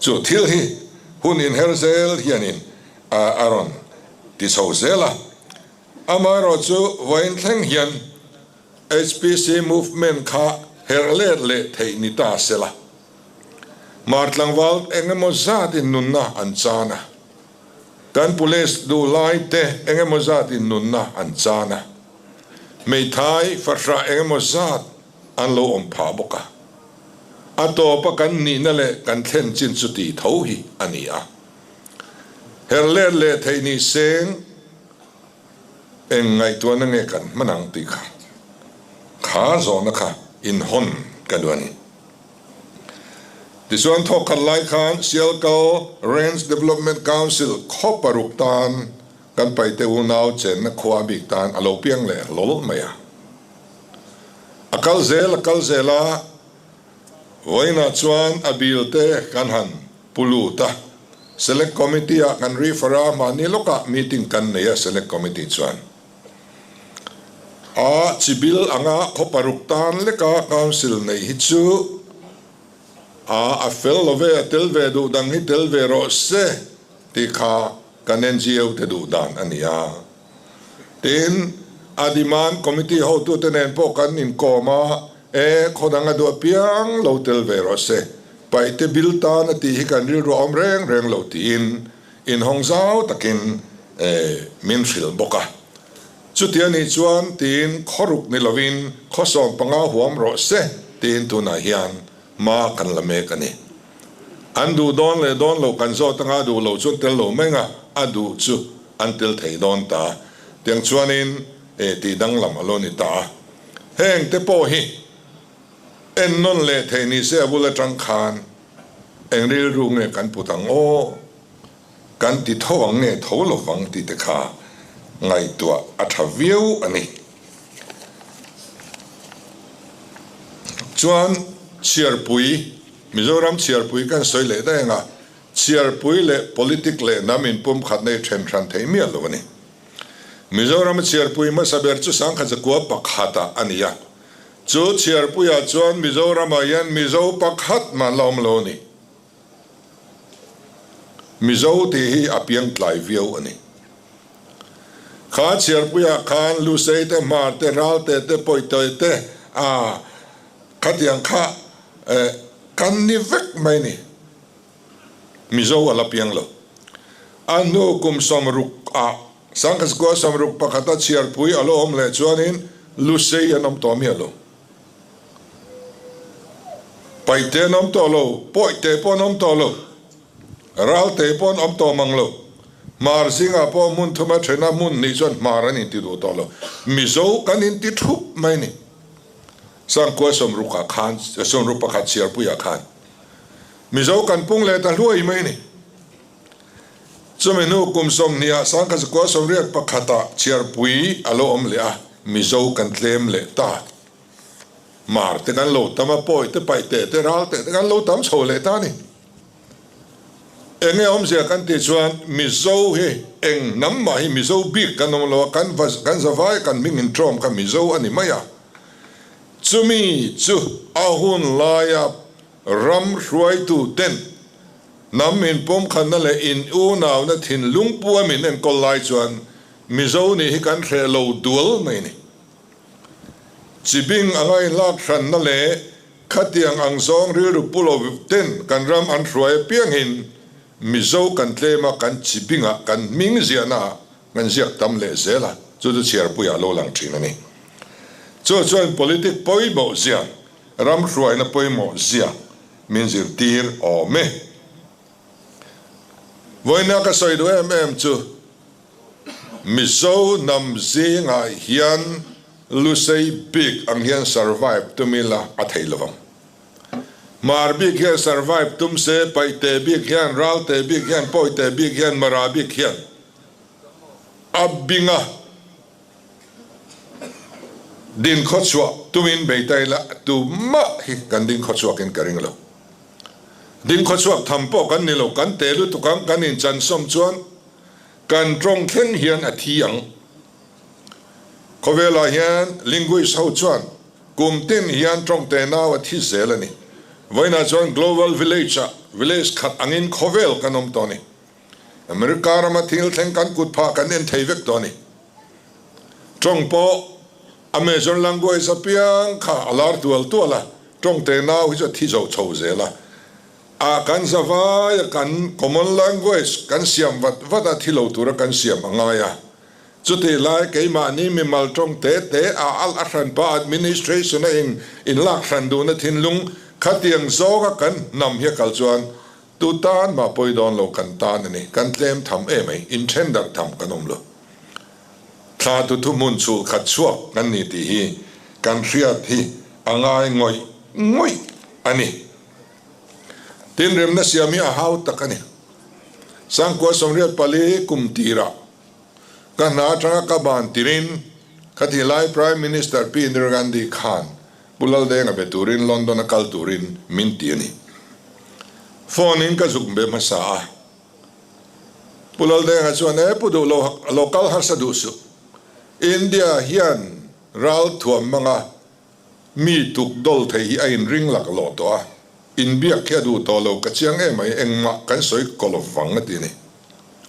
Chu thil hi hun inher zel hianin a rawn ti chho zel a. Amaherawhchu vawiin thleng hian HPC movement kha herh let leh theih ni ta sela. Mar tlangval eng emaw zatin nunna an chan a. Kan police duh lai te eng emaw zatin nunna an chan a. Hmeithai fahrah eng emaw zat an lo awm phah bawk a. A tawpa kan nihna leh kan thlen chin chu tih tho hi a ni a. Herh let leh theih ni seng. Eng ngaihtuahna nge kan hman ang tih kha kha zawhna kha inhawn ka duh a ni. Tichuan thawk khat lai khan Sialkal Range Development Council khaw paruk tan kan paite unau chenna khua bik tan a lo piang leh hlawl mai a. A kal zel a kal zel a, vawiinah chuan a bil te kan han pu lut a. Select Committee ah kan refer a, mahni lawkah meeting kan nei a Select Committee chuan a chibil anga khaw paruk tan leka Council nei hi chu a a fel lo ve, a tel ve duh dang hi tel ve rawh se tih kha kan NGO te duh dan a ni a. Tin, A demand committee hotute nen pawh kan inkawm a, e, khaw dang a duh apiang lo tel ve rawh se, Paihte bil tan a tih hi kan rilru a awm reng reng lo tiin inhawng zau takin e, min hrilh bawk a. Chuti a nih chuan tiin khawruk ni lovin khaw 15 huam rawh se tiin tunah hian hma kan la mek a ni. An duh dawn leh dawn loh kan zawt anga a duh loh chuan tel lo mai anga a duh chu an tel thei dawn ta. Tiang chuanin e tih danglam a lo ni ta a. Heng te pawh hi en nawn leh thei ni se a bul atang khan eng rilru nge kan put ang aw, kan ti tho ang nge tho lovang tih te kha ngaihtuah a tha viau a ni. Chuan chhiarpui, Mizoram chhiarpui kan sawi leh daih anga chhiarpui leh politic leh hnam inpumkhat nei then hran thei miah lo a ni. Mizoram chhiarpui hmasa ber chu 1901 ah a ni a, chu chhiarpuiah chuan Mizoramah hian Mizo pakhat mah la awm lo a ni. Mizo tih hi a piang tlai viau a ni. Kha chhiarpuiah khan Lusei te, Hmar te, Ralte te, Pawihtawi te a khatiang kha kan ni vek mai ni. Mizo a la piang lo. A hnu kum 60 ah 1961 a chhiarpui a lo awm leh chuanin Lusei an awm tawh miah lo. Paihte an awm tawh lo, Pawihte pawh an awm tawh lo, Ralte pawh an awm tawh mang lo. Hmar zingah pawh hmun thuma thena hmun nih chuan Hmar an inti duh tawh lo. Mizo kan inti thup mai ni. 1960 ah khan, 61 chhiarpuiah khan Mizo kan pung leh ta hluai mai ni. Chumi hnu kum 20 ah 1981 ah chhiarpui a lo awm leh a, Mizo kan tlem leh ta. Hmar te kan lo tam a, pawi te, paih te te, ral te te kan lo tam chho leh ta a ni. Enge awmzia kan tih chuan Mizo hi eng hnam mah hi Mizo bik kan awm lo a, kan kan zavai kan hming intawm kha Mizo a ni mai a. Chumi chu a hun laia ram hruaitu ten hnam inpawmkhanna leh in unauna thinlung pu a min enkawl lai chuan Mizo nih hi kan hreh lo dual mai ni. Chibing anga inlak hranna leh khatiang ang zawng rilru pu lo ten kan ram an hruai apiangin Mizo kan tlem a, kan chibingah kan hming ziahnaah kan ziak tam leh zel a, chu chu chhiarpuiah lo lang thin a ni. Chu chuan politic pawimawh zia, ram hruaina pawimawh zia min zirtir awm e. Vawiina ka sawi duh em em chu Mizo hnam zingah hian Lusei bik ang hian survive tum ila a thei lovang. Hmar bik hian survive tum se, Paihte bik hian, Ralte bik hian, Pawite bik hian, Mara bik hian a binga din khawchhuah tumin bei ta ila tumah hi kan ding khawchhuakin ka ring lo. Ding khawchhuak tham pawh kan ni lo, kan te lutuk ang, kan inchansawm chuan kan tawng thleng hian a thi ang. Khawvelah hian linguist ho chuan kum tin hian tawng te nau a thi zel a ni. Vawiinah chuan global village ah village khat angin khawvel kan awm tawh a ni. America rama thil thleng kan kut phah kan en thei vek tawh a ni. Tawng pawh a major language apiang kha a lar tual tual a, tawng te nau hi chu a thi zo chho zel a. A kan zavai a kan common language kan siam vat vat a thi lo tura kan siam a ngai a. Chutih lai keimahni mimal tawng te te a al a hranpa administration a in in lak hran duhna thinlung khatiang zawnga kan hnam hi a kal chuan tu tan mah pawi dawn lo kan tan a ni. Kan tlem tham em mai, in then darh tham kan awm lo. Thla tu thuhmun chhul khat chhuak kan ni tih hi kan hriat hi a ngai ngawih ngawih a ni. Tin remna siam hi a hau tak a ni. 1984 kum tirah ka hna atanga ka ban tirin khati lai Prime Minister P Indira Gandhi khan Pu Laldenga be turin London a kal turin min ti a ni. Phone in ka zuk be hmasa a. Pu Laldenga chuan e pu duh lo lo kal harsa duh suh. India hian ral thuam hmanga mi tuk dawl thei hi a inring lak lawh tawh a, inbiak hi a duh tawh lo ka chiang em mai, engmah kan sawi kaw lo vang a ti a ni.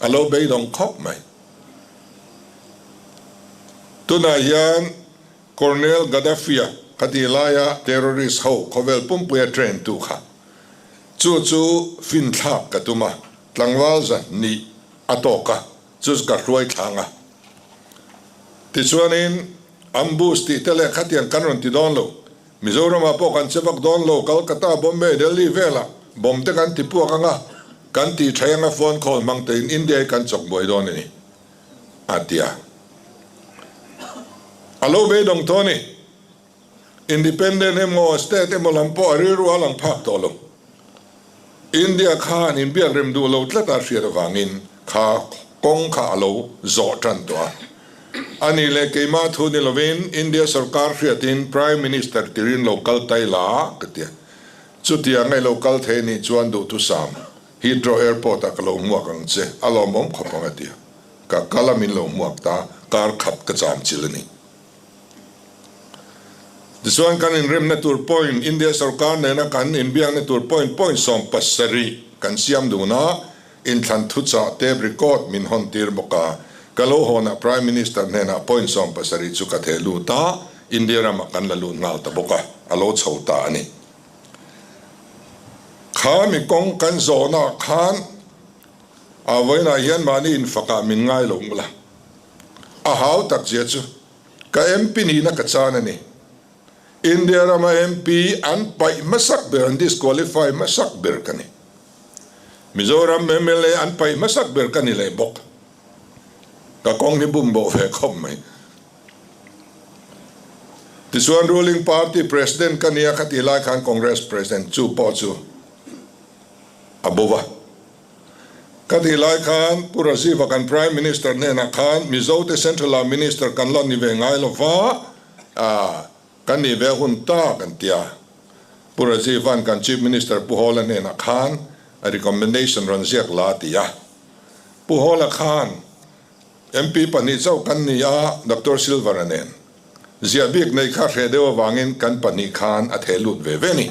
A lo beidawng khawp mai. Tunah hian Colonel Gaddafi-a khatih laia terrorist ho khawvel pumpuia train tu kha chu chu finthlak ka tum a, tlangval zahnih a tawk a, chu chu ka hruai thlang a. Tichuanin ambush tih te leh khatiang kan rawn ti dawn lo, Mizoramah pawh kan che vak dawn lo, Calcutta, Bombay, Delhi velah bomb te kan ti puak anga, kan tih tha anga phone call hmang tein India hi kan chawk buai dawn a ni, a ti a. A lo beidawng tawh a ni. Independent emaw state emaw lam pawh a rilru a lang phak tawh lo. India khan inbiak rem duh lo tlat a hriat avangin kha kawng kha a lo zawh tan tawh a. A nih leh keimah thu ni lovin India sorkar hriatin Prime Minister tirin lo kal tai la ka ti a. Chutiang a i lo kal thei nih chuan duhthusam Heathrow Airport ah ka lo hmuak ang che, a lawmawm khawp ang a ti a. Ka kal a min lo hmuak ta, kar khat ka cham chil a ni. Tichuan kan inremna tur point, India sorkar nena kan inbiakna tur point point 70 kan siam dun a, inthlan thuchah tape record min hawn tir bawk a. Ka lo hawnah Prime Minister hnenah point 70 chu ka theh lut a, India ramah kan la lut nghal ta bawk a, a lo chho ta a ni. Kha mi kawng kan zawhnaah khan a vawiinah hian mahni infakah min ngai lo ngula. A hau tak zia chu ka MP nihna ka chan a ni. India rama MP an paih hmasak ber, an disqualify hmasak ber ka ni. Mizoram mla an paih hmasak ber ka ni leh bawk. Ka kawng hi bum bawh ve khawp mai. Tichuan ruling party president ka nia kha tih lai khan Congress president chu pawh chu a bo va. Ka tih lai khan Pu Rajiv-a kan Prime Minister hnenah khan Mizote Central-ah Minister kan la ni ve ngai lo va, kan nih ve hun ta kan ti a. Pu Rajiv-a'n kan Chief Minister Pu Hawla hnenah khan a recommendation rawn ziak la a ti a. Pu Hawla khan MP pahnih chauh kan ni a, Doctor Silver-a nen. Ziah bik nei kha hreh deuh avangin kan pahnih khan a theh lut ve ve ni.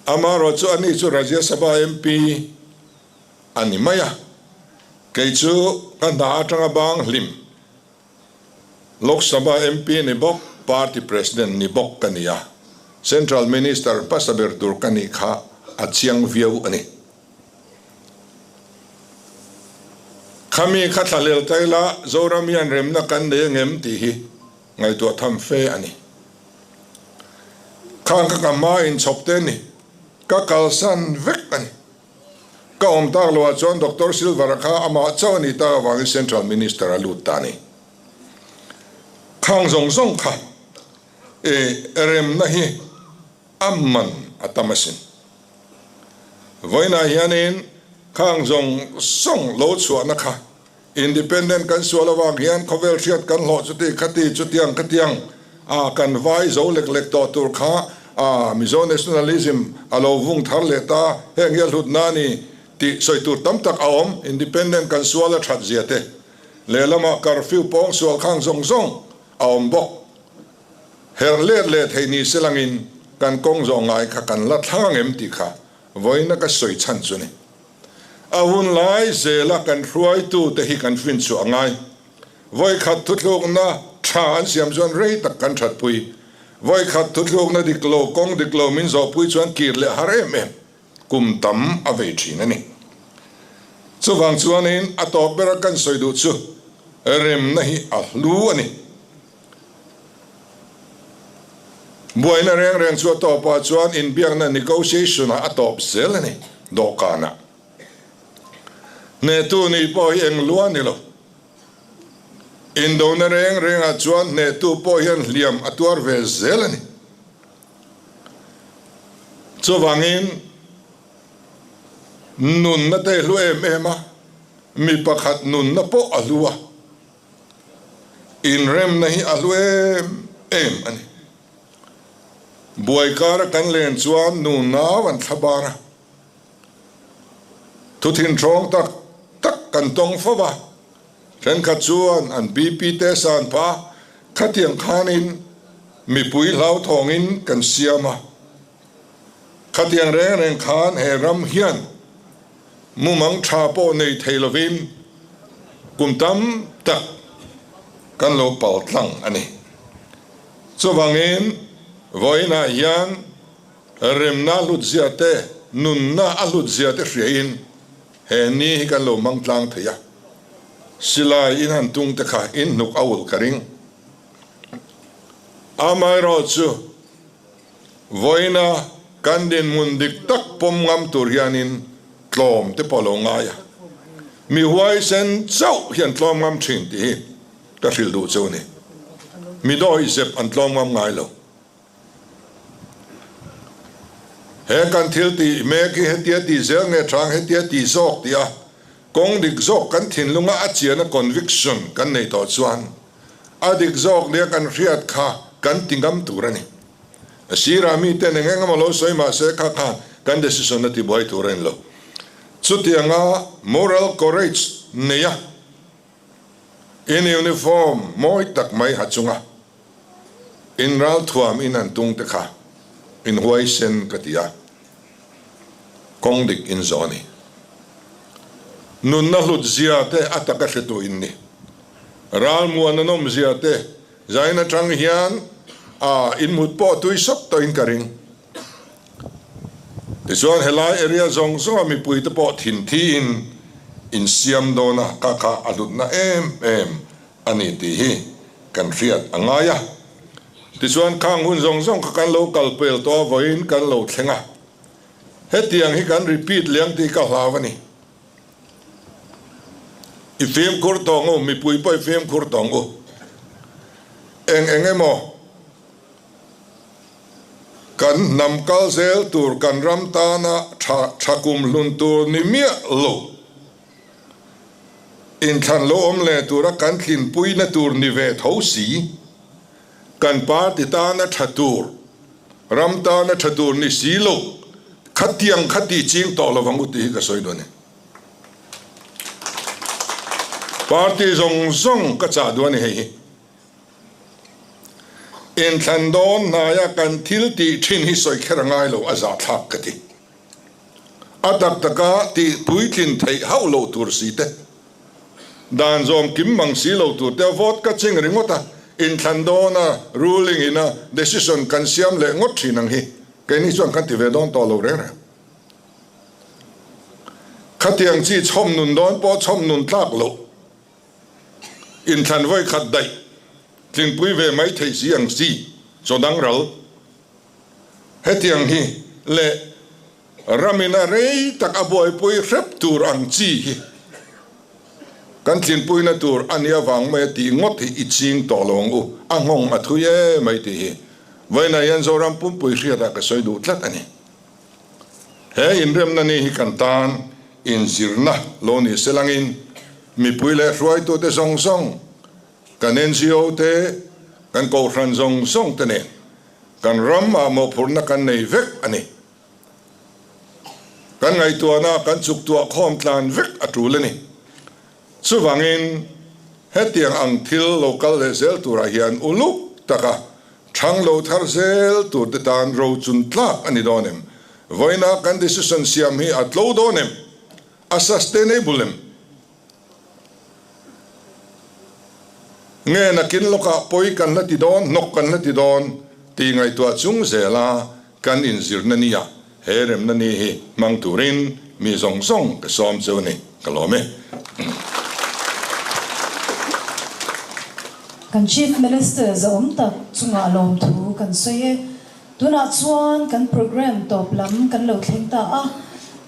Amaherawh chu ani chu Rajya Sabha MP a ni mai a, kei chu ka hna atanga bang hlim Lok Sabha MP ni bawk, Party President ni bawk ka ni a, Central Minister hmasa ber tur ka nih kha a chiang viau a ni. Khami kha thlahlel taila Zoram hian remna kan nei angem tih hi ngaihtuah tham fe a ni. Khang kha ka hma inchhawp te ni, ka kalsan vek a ni. Ka awm tak loah chuan Doctor Silver-a kha amah chauh a nih tak avangin Central Minister a lut ta a ni. Khang zawng zawng kha e remna hi a man a tam asin. Vawiinah hianin khang zawng zawng lo chhuahna kha Independent kan sual avang hian khawvel hriat kan hlawh chuti khati chutiang khatiang a kan vai zo lek lek tawh tur kha a Mizo nationalism a lo vung thar leh ta, heng hi a hlutna a ni tih sawi tur tam tak a awm. Independent kan sual a that zia te lehlamah curfew pawng sual khang zawng zawng a awm bawk. Her let leh theih ni se langin kan kawng zawh ngai kha kan la thlang angem tih kha vawiina ka sawi chhan chu ni. A hun lai zela kan hruaitute hi kan finchhuah a ngai. Vawikhat thuthlukna tha an siam chuan rei tak kan thatpui. Vawikhat thuthlukna dik lo, kawng dik lo min zawhpui chuan kir leh har em em kum tam a vei thin a ni. Chuvang chuanin a tawp bera kan sawi duh chu remna hi a hlu a ni. Buaina reng reng chu a tawpah chuan inbiakna negotiation ah a tawp zel a ni, dawhkanah. Hnehtu nih pawh hi eng lua ni lo. Indona reng rengah chuan hnehtu pawh hian hliam a tuar ve zel a ni. Chuvangin nunna te hlu em em a, mi pakhat nunna pawh a hlu a. Inremna hi a hlu em em a ni. Buai kara kan len chuan nu nau an thla bar a, thuthin hrawng tak tak kan tawng fo va, thenkhat chuan an BP te san phah a, khatiang khanin mipui hlauthawngin kan siam a, khatiang reng reng khan he ram hian Mumang tha pawh nei thei lovin kum tam tak kan lo pal tlang a ni. Chuvangin vawiinah hian remna hlutzia te, nunna a hlutzia te hriain he ni hi kan lo hmang tlang thei a. Silai in han tung te kha in hnuk a ulh ka ring. Amaherawhchu vawiina kan dinhmun dik tak pawm ngam tur hianin tlawm te pawh a lo ngai a. Mi huaisen chauh hi an tlawm ngam thin tih hi ka hrilh duh chu a ni. Mi dawihzep an tlawm ngam ngai lo. He kan thil tih mek hi hetia tih zel nge thang hetia tih zawk tih a kawng dik zawk kan thinlunga a chiana conviction kan nei tawh chuan a dik zawk nia kan hriat kha kan ti ngam tur a ni. A sirah miten eng eng emaw lo sawi mah se kha khan kan decision a tibuai tur a ni lo. Chutianga moral courage neia in uniform mawi tak mai ha chunga in ralthuam in han tung te kha in huaisen ka ti a, kawng dik in zawh a ni. Nunna hlut zia te a taka hretu in ni. Ralmuan an awm zia te zain atang hian a in mut pawh tui sawp tawhin ka ring. Tichuan helai area zawng zawnga mipui te pawh thinthi in insiam dawn a, ka kha a hlutna em em a ni tih hi kan hriat a ngai a. Tichuan khang hun zawng zawng kha kan lo kal pel tawh a, vawiin kan lo thleng a. Hetiang hi kan repeat leh ang tih ka hlau a ni. I fimkhur tawh ang u, mipui pawh i fimkhur tawh ang u. Eng eng emaw kan hnam kal zel tur kan ram tana tha tha kum hlun tur ni miah lo. Inthlan lo awm leh tura kan tlinpuina tur ni ve tho si. Kan party tana tha tur, ram tana tha tur ni si lo, khatiang kha tih ching tawh lovang u tih hi ka sawi duh a ni. Party zawng zawng ka chah duh a ni hei hi. Inthlan dawn hnaia kan thil tih thin hi sawi kher a ngai lo, a zahthlak ka ti. A tak taka tih puitlin theih hauh loh tur si te, dan zawm kim mang si lo tur te a vote ka ching ringawt a, inthlan dawna ruling ina decision kan siam leh ngawt thin ang hi keini chuan kan ti ve dawn tawh lo reng reng. Khatiang chi chhawm nun dawn pawh chhawm nun tlak loh. Inthlan vawi khat daih tlingpui ve mai theih si ang si, chaw dang ral. Hetiang hi leh ramina rei tak a buaipui hrep tur ang chi hi kan tlinpuina tur a nih avang mai a tih ngawt hi i ching tawh lo ang u, a nghawng a thui e mai tih hi vawiinah hian Zoram pumpui hriatah ka sawi duh tlat a ni. He inremna ni hi kan tan inzirna lo ni se langin mipui leh hruaitute zawng zawng, kan ngo te, kan kohhran zawng zawng te nen kan ram ah mawhphurhna kan nei vek a ni. Kan ngaihtuahna kan chuktuah khawm tlan vek a tul a ni. Chuvangin hetiang ang thil lo kal leh zel turah hian uluk taka Thang lo thar zel tur te tan ro chun tlak a ni dawn em? Vawiina kan decision siam hi a tlo dawn em? A sustainable em? Nge nakin lawkah pawi kan la ti dawn, hnawk kan la ti dawn tih ngaihtuah chung zela kan inzirna nia he remna ni hi hmang turin mi zawng zawng ka sawm cheu a ni. Ka lawm e. Kan Chief Minister zahawm tak chungah lawmthu kan sawi e. Tunah chuan kan programme tawp lam kan lo thleng ta a.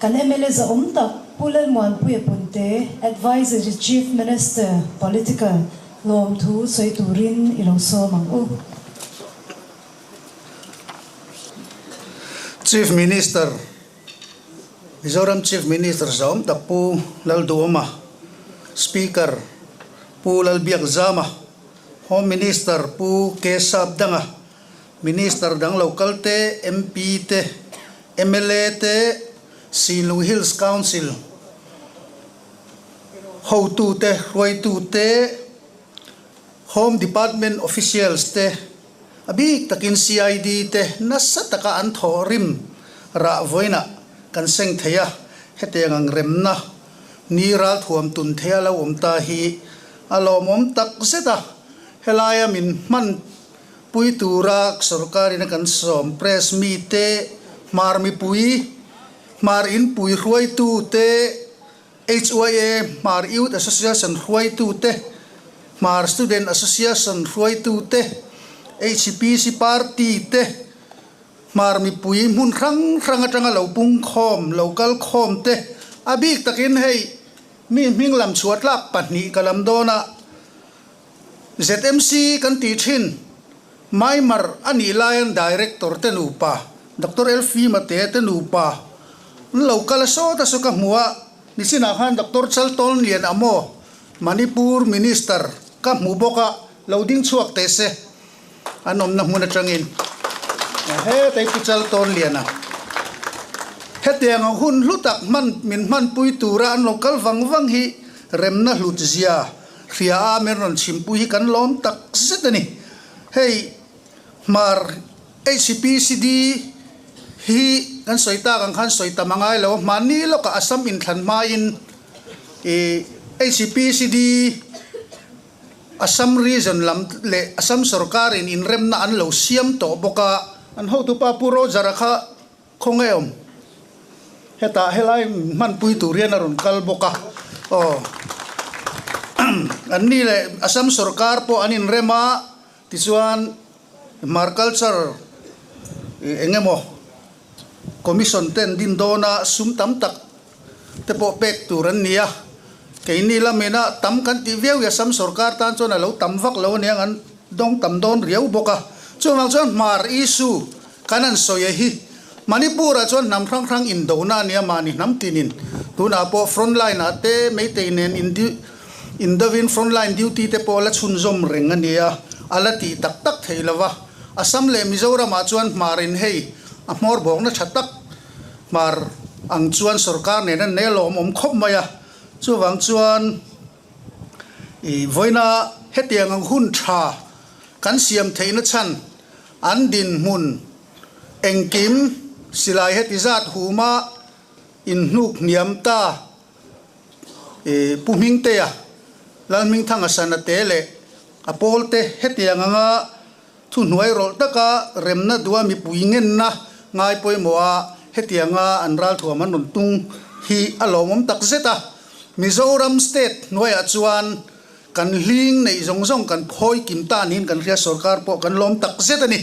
Kan mla zahawm tak Pu Lalmuanpuia Punte, Adviser to Chief Minister, Political, lawmthu sawi turin i lo sawm ang u. Chief Minister, Mizoram Chief Minister zahawm tak Pu Lalduhawma, Speaker Pu Lalbiakzama, Home Minister Pu K Sapdanga, Minister dang local te, MP te, mla te, Sinlung Hills Council hotu te, hruaitu te, Home Department officials te, a bik takin CID te nasa taka an thawh rim rah vawiinah kan seng thei a, hetiang ang remna ni ralthuam tun theia lo awm ta hi a lawmawm tak zet a. Helaia min hman pui tura sorkarin a kan sawm press mite, Hmar mipui, Hmar inpui hruaitute, HYA Hmar Youth Association hruaitute, Hmar Student Association hruaitute, HPC Party te, Hmar mipui hmun hrang hrang atanga lo pung khawm, lo kal khawm te, a bik takin hei mi hming lam chhuah tlak pahnih ka lam dawn a, ZMC kan tih thin Maimar a nih laiin Director te nupa, Doctor Elfie Mate te nupa an lo kal a sawt a saw ka hmu a, nichinah khan Doctor Chaltawn Lian Amaw, Manipur Minister ka hmu bawk a, lo ding chhuak teh se. An awmna hmun atangin hetei Pu Chaltawnliana hetiang ang hun hlu tak hman min hmanpui tura an lo kal vang vang hi remna hlut zia hria a min rawn chhimpui hi kan lawm tak zet a ni. Hei Hmar HPCD hi kan sawi tak ang khan sawi tam a ngai lo a, hmanni lawkah Assam inthlan hmain ih HPCD Assam Region lam leh Assam sorkarin inremna an lo siam tawh bawk a. An hotupa Pu Roger-a kha khawnge awm? Hetah helai hmanpui tur hian a rawn kal bawk a. Aw. An ni leh Assam sorkar pawh an inrem a, tichuan Hmar Culture eng emaw Commission ten din dawna sum tam tak te pawh pek tur an ni a, keini lamina tam kan tih viau hi Assam sorkar tan chuan a lo tam vak lo aniang an dawng tam dawn riau bawk a, chuvang chuan Hmar issue kan han sawi a hi Manipur ah chuan hnam hrang hrang indona a nia mahni hnam tinin tunah pawh front line ah te Meitei nen indovin front line duty te pawh la chhunzawm reng a nia a la tih tak tak thei lova Assam leh Mizoram ah chuan Hmar in hei a hmawr bawkna tha tak Hmar ang chuan sorkar nen an nei a lawmawm khawp mai a, chuvang chuan i vawiina hetiang ang hun tha kan siam theihna chhan an dinhmun engkim silai heti zat huma inhnuk hniam ta i Pu Hmingtea, Lalhmingthanga Sana te leh a pawlte hetiang anga Thuhnuai rawlh taka remna duha mipui ngenna ngai pawimawha hetianga an ralthuam an rawn tung hi a lawmawm tak zet a. Mizoram state hnuaiah chuan kan hling neih zawng zawng kan phawi kim ta niin kan hria sorkar pawh kan lawm tak zet a ni.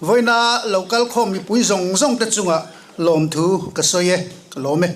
Vawiina lo kal khawm mipui zawng zawng te chungah lawmthu ka sawi e, ka lawm e.